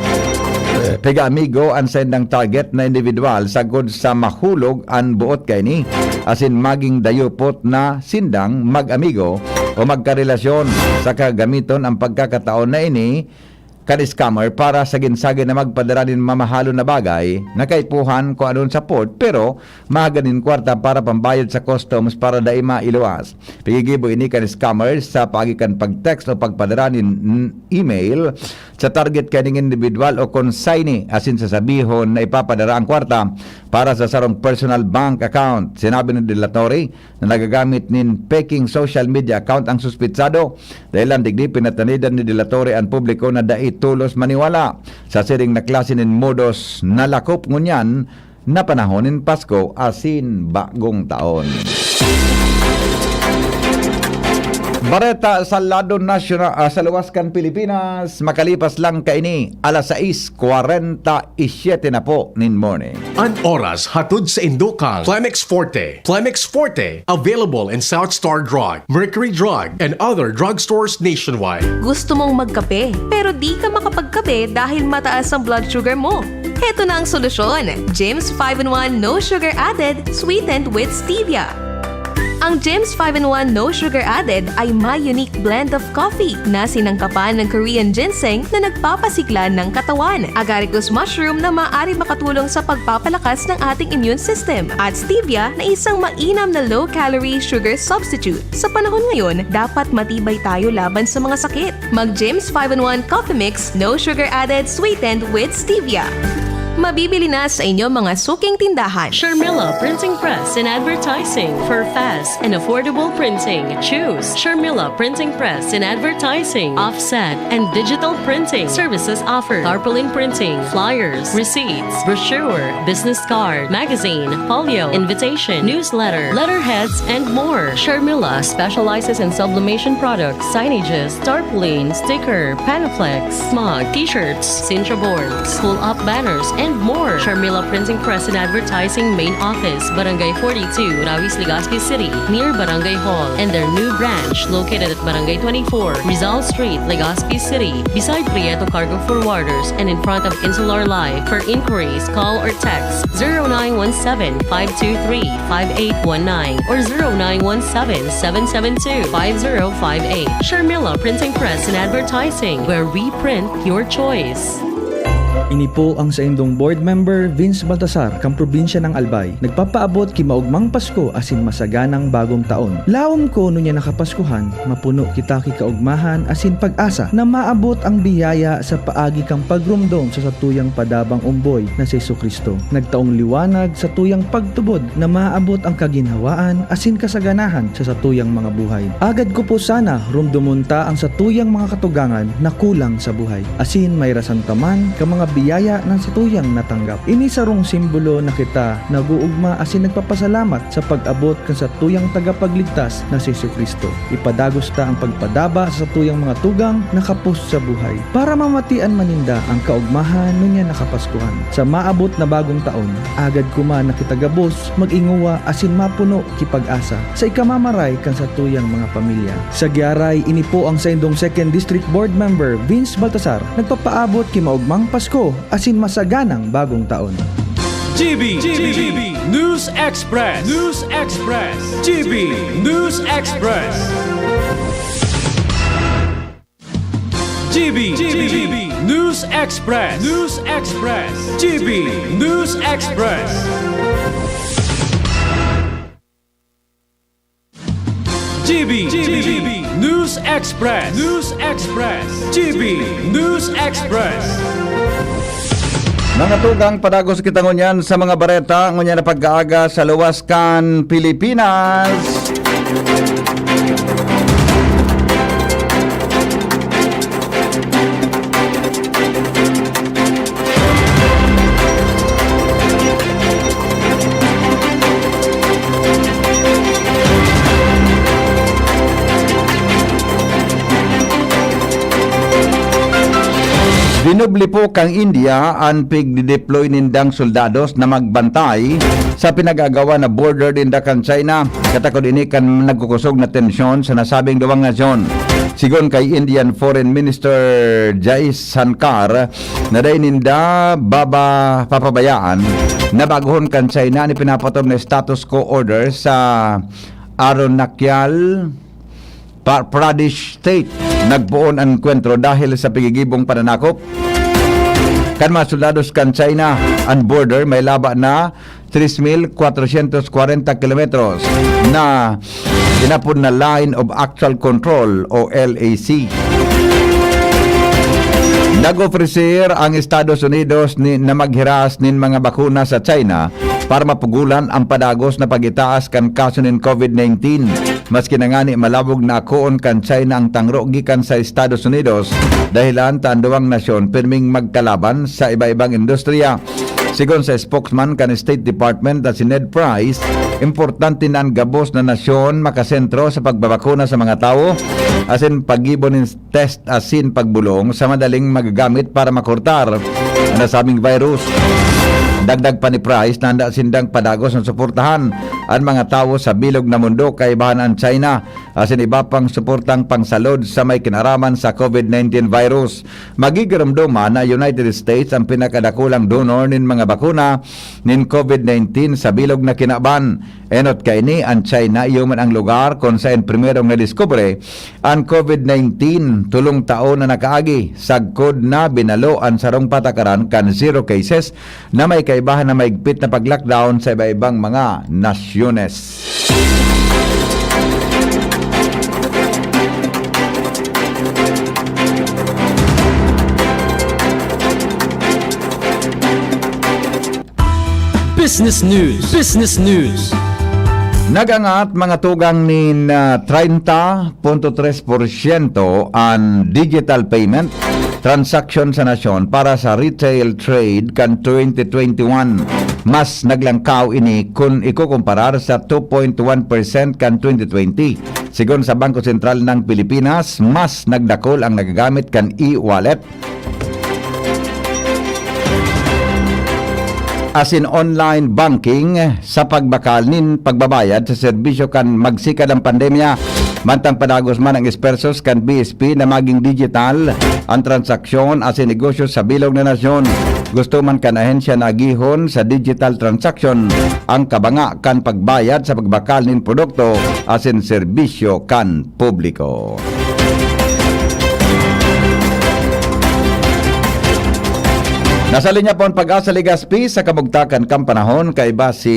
piga-amigo an saindang target na individual sagkod sa mahulog an buot kaini, asin maging dayupot na sindang mag-amigo o magkarelasyon, saka gamiton ang pagkakataon na ini kan scammer para sagin-sagin na magpadara nin mamahalon na bagay na kaipuhan kun anon sa port, pero mahaganin kwarta para pambayad sa customs para dai mailuwas. Pigigibo ini kan scammer sa paagi kan pag-text o pagpadara nin email sa target kaning individual o consignee, asin sasabihon na ipapadara ang kwarta para sa sarong personal bank account. Sinabi ni De La Torre na nagagamit nin peking social media account ang suspitsado. Dahelan digdi, pinatanidan ni De La Torre an publiko na dai tolos maniwala sa siring na klase nin modus na lakop ngunyan na panahon nin Pasko asin Bagong Taon. Bareta sa lado nasyonal, ah, sa luwas kan Pilipinas, makalipas lang kaini, alas sais kwarenta y siete na po nin morning. An oras hatod sa indo kan Clemex Forte. Clemex Forte, available in South Star Drug, Mercury Drug, and other drugstores nationwide. Gusto mong magkape, pero di ka makapagkape dahil mataas ang blood sugar mo? Heto na ang solusyon, Jim's five-in-one No Sugar Added, sweetened with stevia. Ang Jim's five-in-one No Sugar Added ay may unique blend of coffee na sinangkapan ng Korean ginseng na nagpapasigla ng katawan, agaricus mushroom na maaari makatulong sa pagpapalakas ng ating immune system, at stevia na isang mainam na low-calorie sugar substitute. Sa panahon ngayon, dapat matibay tayo laban sa mga sakit. Mag Jim's five-in-one Coffee Mix, no sugar added, sweetened with stevia. Mabibili na sa inyong mga suking tindahan. Sharmila Printing Press and Advertising. For fast and affordable printing, choose Sharmila Printing Press and Advertising. Offset and digital printing services offered. Tarpaulin printing, flyers, receipts, brochure, business card, magazine, folio, invitation, newsletter, letterheads, and more. Sharmila specializes in sublimation products, signages, tarpaulin, sticker, Panaflex, mug, t-shirts, Sintra boards, pull-up banners, and more. Sharmila Printing Press and Advertising Main Office, Barangay forty-two, Rawis, Legazpi City, near Barangay Hall, and their new branch located at Barangay twenty-four, Rizal Street, Legazpi City, beside Prieto Cargo Forwarders and in front of Insular Life. For inquiries, call or text zero nine one seven, five two three, five eight one nine or zero nine one seven, seven seven two, five zero five eight. Sharmila Printing Press and Advertising, where we print your choice. Ini po ang saindong board member, Vince Baltasar, kan probinsya ng Albay. Nagpapaabot ki maogmang Pasko asin masaganang Bagong Taon. Laom ko ngunyan na Kapaskuhan, mapuno kita ki kaogmahan asin pag-asa na maabot ang biyaya sa paagi kan pagromdom sa satuyang padabang omboy na si Jesu-Cristo. Nagtaong liwanag satuyang pagtubod na maabot ang kaginhawaan asin kasaganahan sa satuyang mga buhay. Agad ko po sana romdomon ta ang satuyang mga katugangan na kulang sa buhay. Asin may rasan ta man kan mga biyaya na satuyang natanggap. Ini sarong simbolo na kita nag-oogma asin nagpapasalamat sa pag-abot kan satuyang Tagapagligtas na si Jesu-Cristo. Ipadagos ta an pagpadaba sa satuyang mga tugang na kapos sa buhay, para mamatian man ninda an kaogmahan ngunyan na Kapaskuhan. Sa maabot na bagong taon, agad kuman na kita gabos mag-ingowa asin mapuno ki pag-asa sa ikamamaray kan satuyang mga pamilya. Sa giaray, ini po ang saindong Second District Board Member, Vince Baltasar, nagpapaabot ki maogmang Pasko asin masaganang bagong taon. G B, G B, News Express, News Express, G B News Express. G B, G B News Express, News Express, G B News Express. G B, G B News Express, News Express, G B News Express. Mga tugang, padagos kita ngunyan sa mga bareta ngunyan na pagkaaga sa luwas kan Pilipinas. Dinoble po kan India an pigdi-deploy nindang soldados na magbantay sa pinag-agawan na border ninda kan China, katakod ini kan nagkukosog na tensyon sa nasabing duwang nasyon. Sigon kay Indian Foreign Minister Jai Shankar, na dai ninda baba-, papabayaan na baguhon kan China an ipinapatom na status quo order sa Arunachal Pa-, Pradesh State. Nagpoon an enkwentro dahil sa pigigibong pananakop kan mga soldados kan China. An border may laba na tres mil kwatrosyentos kwarenta kilometros na inapod na Line of Actual Control o L A C. Nag-ofreser ang Estados Unidos ni, na maghiras nin mga bakuna sa China para mapugulan ang padagos na pag-itaas kan kaso nin COVID nineteen. Maski na ngani malabog na akoon kan China ang tangro gikan sa Estados Unidos, dahilan ta an duwang nasyon pirming magkalaban sa iba-ibang industriya. Sigon sa spokesman kan State Department na si Ned Price, importante na an gabos na nasyon makasentro sa pagbabakuna sa mga tawo asin paggibo nin test asin pagbolong sa madaling magagamit para makurtar an nasabing virus. Dagdag pa ni Price na handa sindang padagos na suportahan an mga tawo sa bilog na mundo, kaibahan an China, asin iba pang suportang pangsalod sa may kinaraman sa COVID nineteen virus. Magigiromdoman na United States ang pinakadakulang donor nin mga bakuna nin COVID nineteen sa bilog na kinaban. Enot kaini, an China iyo man ang lugar kun saen primerong nadiskubre an COVID nineteen, tolong taon na nakaagi, sagkod na binalo an sarong patakaran kan zero cases na may kaibahan na maigpit na pag-lockdown sa iba-ibang mga nasyones. Business News. Business News. Nag-angat mga tugang nin, ah, treinta punto tres porsyento an digital payment transaction sa nasyon para sa retail trade kan twenty twenty-one. Mas naglangkaw ini kun ikukumparar sa two point one percent kan twenty twenty. Sigon sa Bangko Sentral ng Pilipinas, mas nagdakol ang nagagamit kan e-wallet asin online banking sa pagbakal nin pagbabayad sa serbisyo kan magsikad ang pandemya. Mantang padagos man ang espersos kan B S P na maging digital ang transaksyon asin negosyo sa bilog na nasyon. Gusto man kan ahensya na agihon sa digital transaksyon ang kabanga kan pagbayad sa pagbakal nin produkto asin serbisyo kan publiko. Nasa linya pon Pag-asa Legazpi sa kamugtakan kan panahon, kaiba si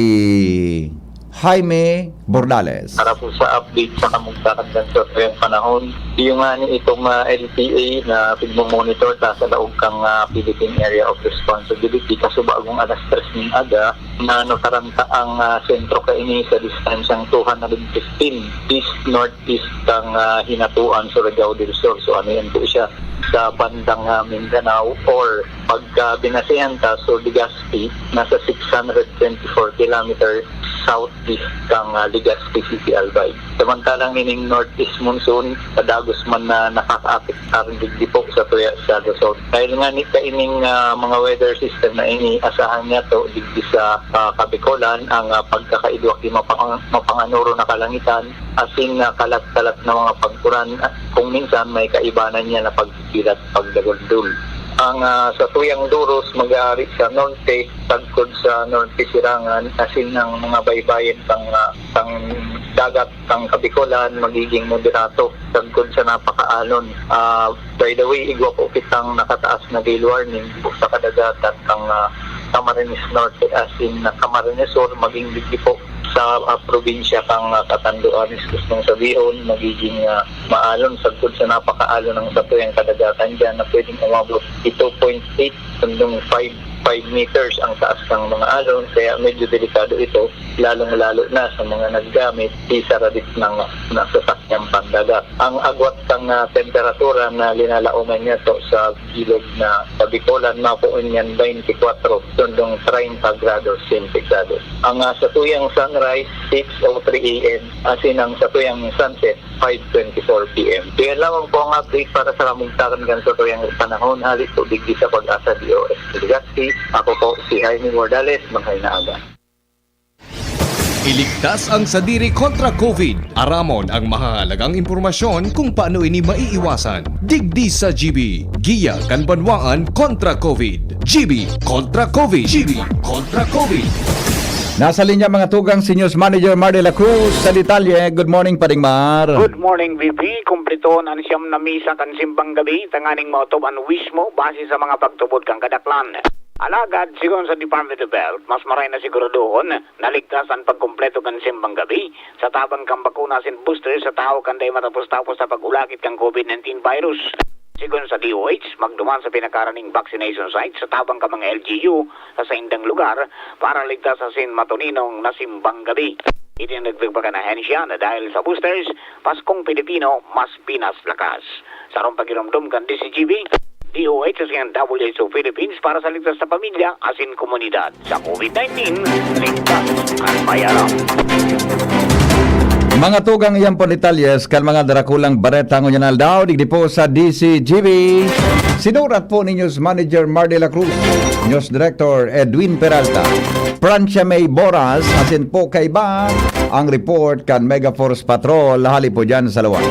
Jaime Bordales. Para po sa update sa kamugtakan kan satuyang panahon, iyo ngani itong, ah, L T A na pigmo-monitor ta sa laog kan, ah, Philippine Area of Responsibility, kasubagong alas tres nin aga, na nataranta ang, ah, sentro kaini sa distansyang two hundred fifteen east-northeast kan, ah, Hinatuan, Surigao del Sur. So, ano yan po siya? sa bandang, ah, Mindanao, or pagka binasehan ta, so Legazpi, nasa six hundred twenty-four kilometer southeast kan, ah, Legazpi City, Albay. Samantalang ining northeast monsoon, padagos man na nakakaapektar digdi po sa tuya sa Luzon. Dahil nga ni kaining, ah, mga weather system na ini, asahan niya to digdi sa, ah, Kabikolan, ang, ah, pagkakaidwa ki mapang-, mapanganoro na kalangitan, asin na kalat-kalat na mga pagkuran, ah, kung minsan may kaibanan niya na pagkikilat, pagdagundol. Ang, ah, sa tuyang duros mag-aari sa norte, tagkod sa norte Sirangan, asin ang mga baybayin pang, ah, pang dagat pang Kabikolan magiging moderato, tagkod sa napakaalon. Ah, by the way, igwa po kitang nakataas na gale warning sa kadagatan pang, ah, Camarines Norte, asin na Camarines Sur, maging digdi po sa, ah, probinsya kan, ah, Catanduanes, gustong sabihon, magiging, ah, maalon sagkod sa napakaalon ang satuyang kadagatan diyan na pwedeng umabot two point eight hanggang five, five meters ang taas ng mga alon, kaya medyo delikado ito, lalong-lalo na sa mga naggamit di sa radit ng, ng sasakyang pandagat. Ang agwat ng, ah, temperatura na linalaoman niya to sa bilog na Kabikolan, mapoon niyan twenty-four hanggang treinta grados sentigrado. Ang, ah, satuyang sunrise, six oh three A M, asin ang satuyang sunset, five twenty-four P M. Kaya lamang po ang update para sa kamugtakan kan satuyang panahon, hali po digdi sa Pag-asa D O S Legazpi. Ako po si Jaime Bordales, Manghay na Aga. Iligtas ang sadiri kontra COVID. Aramon ang mahahalagang impormasyon kung paano ini maiiwasan. Digdi sa G B, giya kan banwaan kontra COVID. G B kontra COVID. G B kontra COVID. Nasa linya mga tugang si News Manager Mar de la Cruz sa detalye. Good morning, Paring Mar. Good morning, V P. Kumpletoon an siyam na misa kan simbang gabi tanganing maotob an wish mo base sa mga pagtubod kan kadaklan. Alagad, sigon sa Department of Health, mas maray na siguradohon na ligtas an pagkumpleto kan simbang gabi sa tabang kan bakuna asin booster sa tawo kan dai matapos-tapos sa pag-ulakit kan COVID nineteen virus. Sigon sa D O H, magduman sa pinakaraning vaccination site sa tabang kan mga L G U sa saindang lugar para ligtas asin matuninong na simbang gabi. Idinagdag pa kan ahensya na dahil sa boosters, Paskong Pilipino, mas Pinas lakas. Sa sarong pagiromdom kan D C G B, D O H asin W H O Philippines para sa ligtas na pamilya asin komunidad. Sa COVID nineteen, ligtas an may aram. Mga tugang, iyan po detalyes kan mga darakulang bareta ngunyan aldaw digdi po sa D C G B. Sinurat po ni News Manager Mar de la Cruz, News Director Edwin Peralta, Francia May Boras, asin po kaiba ang report kan Megaforce Patrol hali po dyan sa luwas.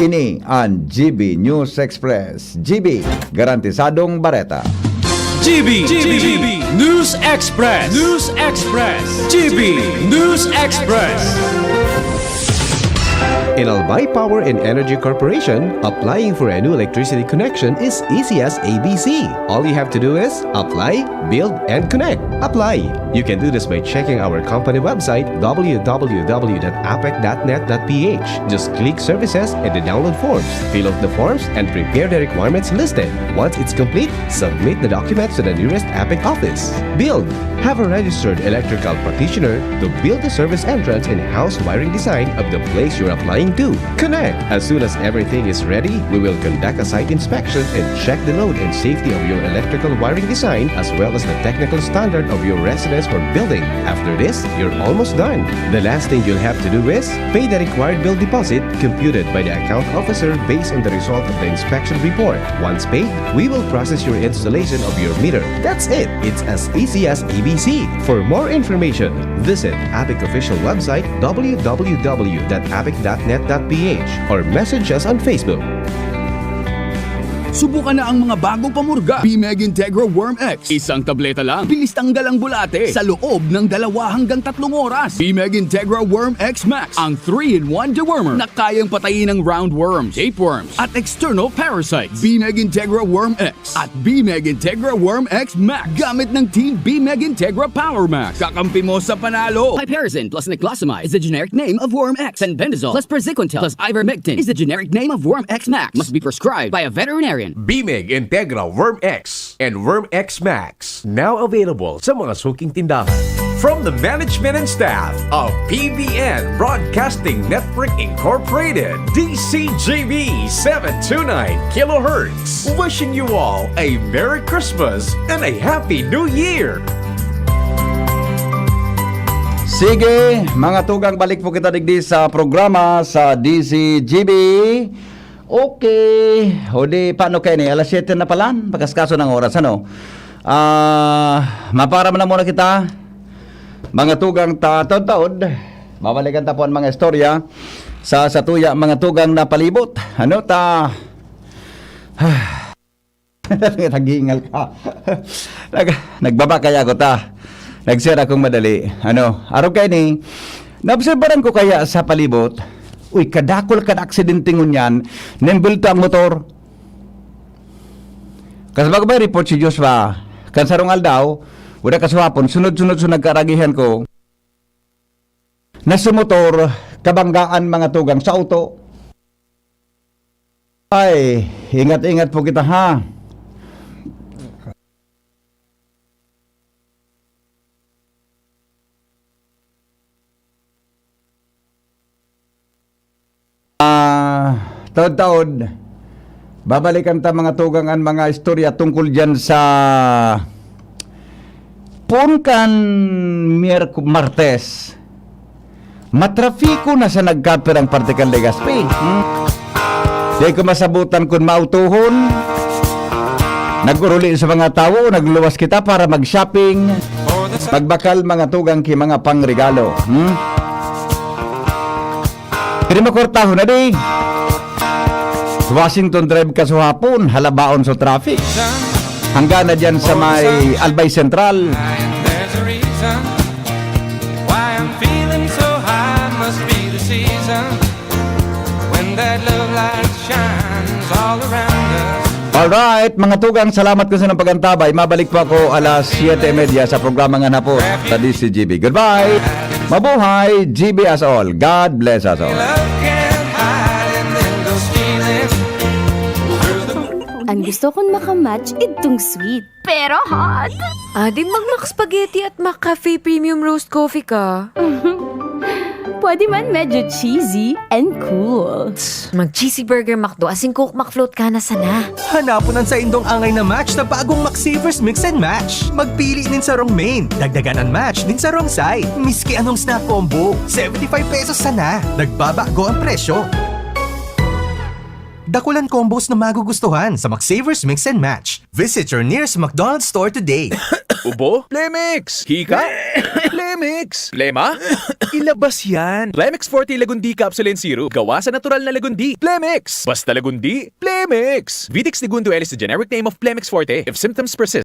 Ini an G B News Express. G B, garantisadong bareta. G B, G B, News Express. News Express. G B News Express. In Albay Power and Energy Corporation, applying for a new electricity connection is easy as A B C. All you have to do is apply, build, and connect. Apply. You can do this by checking our company website, w w w dot apec dot net dot p h. Just click services and the download forms. Fill out the forms and prepare the requirements listed. Once it's complete, submit the documents to the nearest APEC office. Build. Have a registered electrical practitioner to build the service entrance and house wiring design of the place you're applying to. Connect. As soon as everything is ready, we will conduct a site inspection and check the load and safety of your electrical wiring design as well as the technical standard of your residence or building. After this, you're almost done. The last thing you'll have to do is pay the required bill deposit computed by the account officer based on the result of the inspection report. Once paid, we will process your installation of your meter. That's it. It's as easy as A B C. For more information, visit APEC official website w w w dot apec dot net dot p h or message us on Facebook. Subukan na ang mga bagong pamurga. Bimeg Integra Worm X. Isang tableta lang. Bilis tanggal ang bulate sa loob ng dalawa hanggang tatlong oras. Bimeg Integra Worm X Max, ang three-in-one dewormer na kayang patayin ang roundworms, tapeworms, at external parasites. Bimeg Integra Worm X at Bimeg Integra Worm X Max gamit ng Team Bimeg Integra Power Max. Kakampi mo sa panalo. Piperazine plus niclosamide is the generic name of Worm X, and bendazole plus praziquantel plus ivermectin is the generic name of Worm X Max. Must be prescribed by a veterinarian. Bimeg Integra Worm X and Worm X Max, now available sa mga suking tindahan. From the management and staff of P B N Broadcasting Network Incorporated, D C G B seven two nine kilohertz, wishing you all a Merry Christmas and a Happy New Year! Sige, mga tugang, balik po kita digdi sa programa sa D C G B. Okay, o di, paano kayo ni? Alas siyete na pala, pagkaskaso ng oras, ano? Ah, mapara na muna kita. Mga tugang ta taod-taod, babalikan ta po ang mga istorya sa satuya, mga tugang na palibot. Ano ta? Naghingal ka. Nag, nagbaba kaya ako ta. Nag-share akong madali. Ano, araw kayo ni, naobserbaran ko kaya sa palibot, uy, kadakol kan aksidente ngunyan, nembulto ang motor. Kasabag may report si Joshua, kan sarong aldaw, wala kaswapon, sunod-sunod sa nagkaragihan ko, na sa motor, kabanggaan mga tugang sa auto. Ay, ingat-ingat po kita ha. Ah, taod-taod, babalikan ta mga tugang an mga istorya tungkol diyan sa poon kan Miyerk-, Martes. Matrafiko na sa nagkapirang parte kan Legazpi. Hmm? Di ko masabutan kun mautohon. Nag-uruli sa mga tawo, nagluwas kita para mag-shopping, magbakal mga tugang ki mga pangregalo. Hmm? Pero makwartaho na di. Washington Drive kasuhapon, halabaon sa traffic. Hanggang na dyan sa may Albay Central. There's a reason why I'm feeling so high. Must be the season when that love light shines all around us. Alright, mga tugang, salamat ko sa inyong pag-antabay. Mabalik po ako alas siyete y media sa programa nga na po sa D C G B. Goodbye! Mabuhay, G B us all. God bless us all. Love can't hide and then those feelings through the Ang gusto kong makamatch idtong sweet. Pero hot. Adi mag-Mac Spaghetti at Mac Cafe Premium Roast Coffee ka. Pwede man medyo cheesy and cool. Mag-cheesy burger McDo asin Coke McFloat ka na sana. Hanapon an saindong angay na match sa bagong McSavers Mix and Match. Magpili nin sarong main, dagdagan an match nin sarong side. Miski anong snack combo, seventy-five pesos sana. Nagbabago ang presyo. Dakulan combos na magugustuhan sa McSavers Mix and Match. Visit your nearest McDonald's store today. Ubo? Plemix! Hika? Plemix! Plema? Ilabas yan! Plemix Forte Lagundi Capsule and Syrup. Gawa sa natural na lagundi. Plemix! Basta lagundi, Plemix! Vitex Negundo L is the generic name of Plemix Forte. If symptoms persist,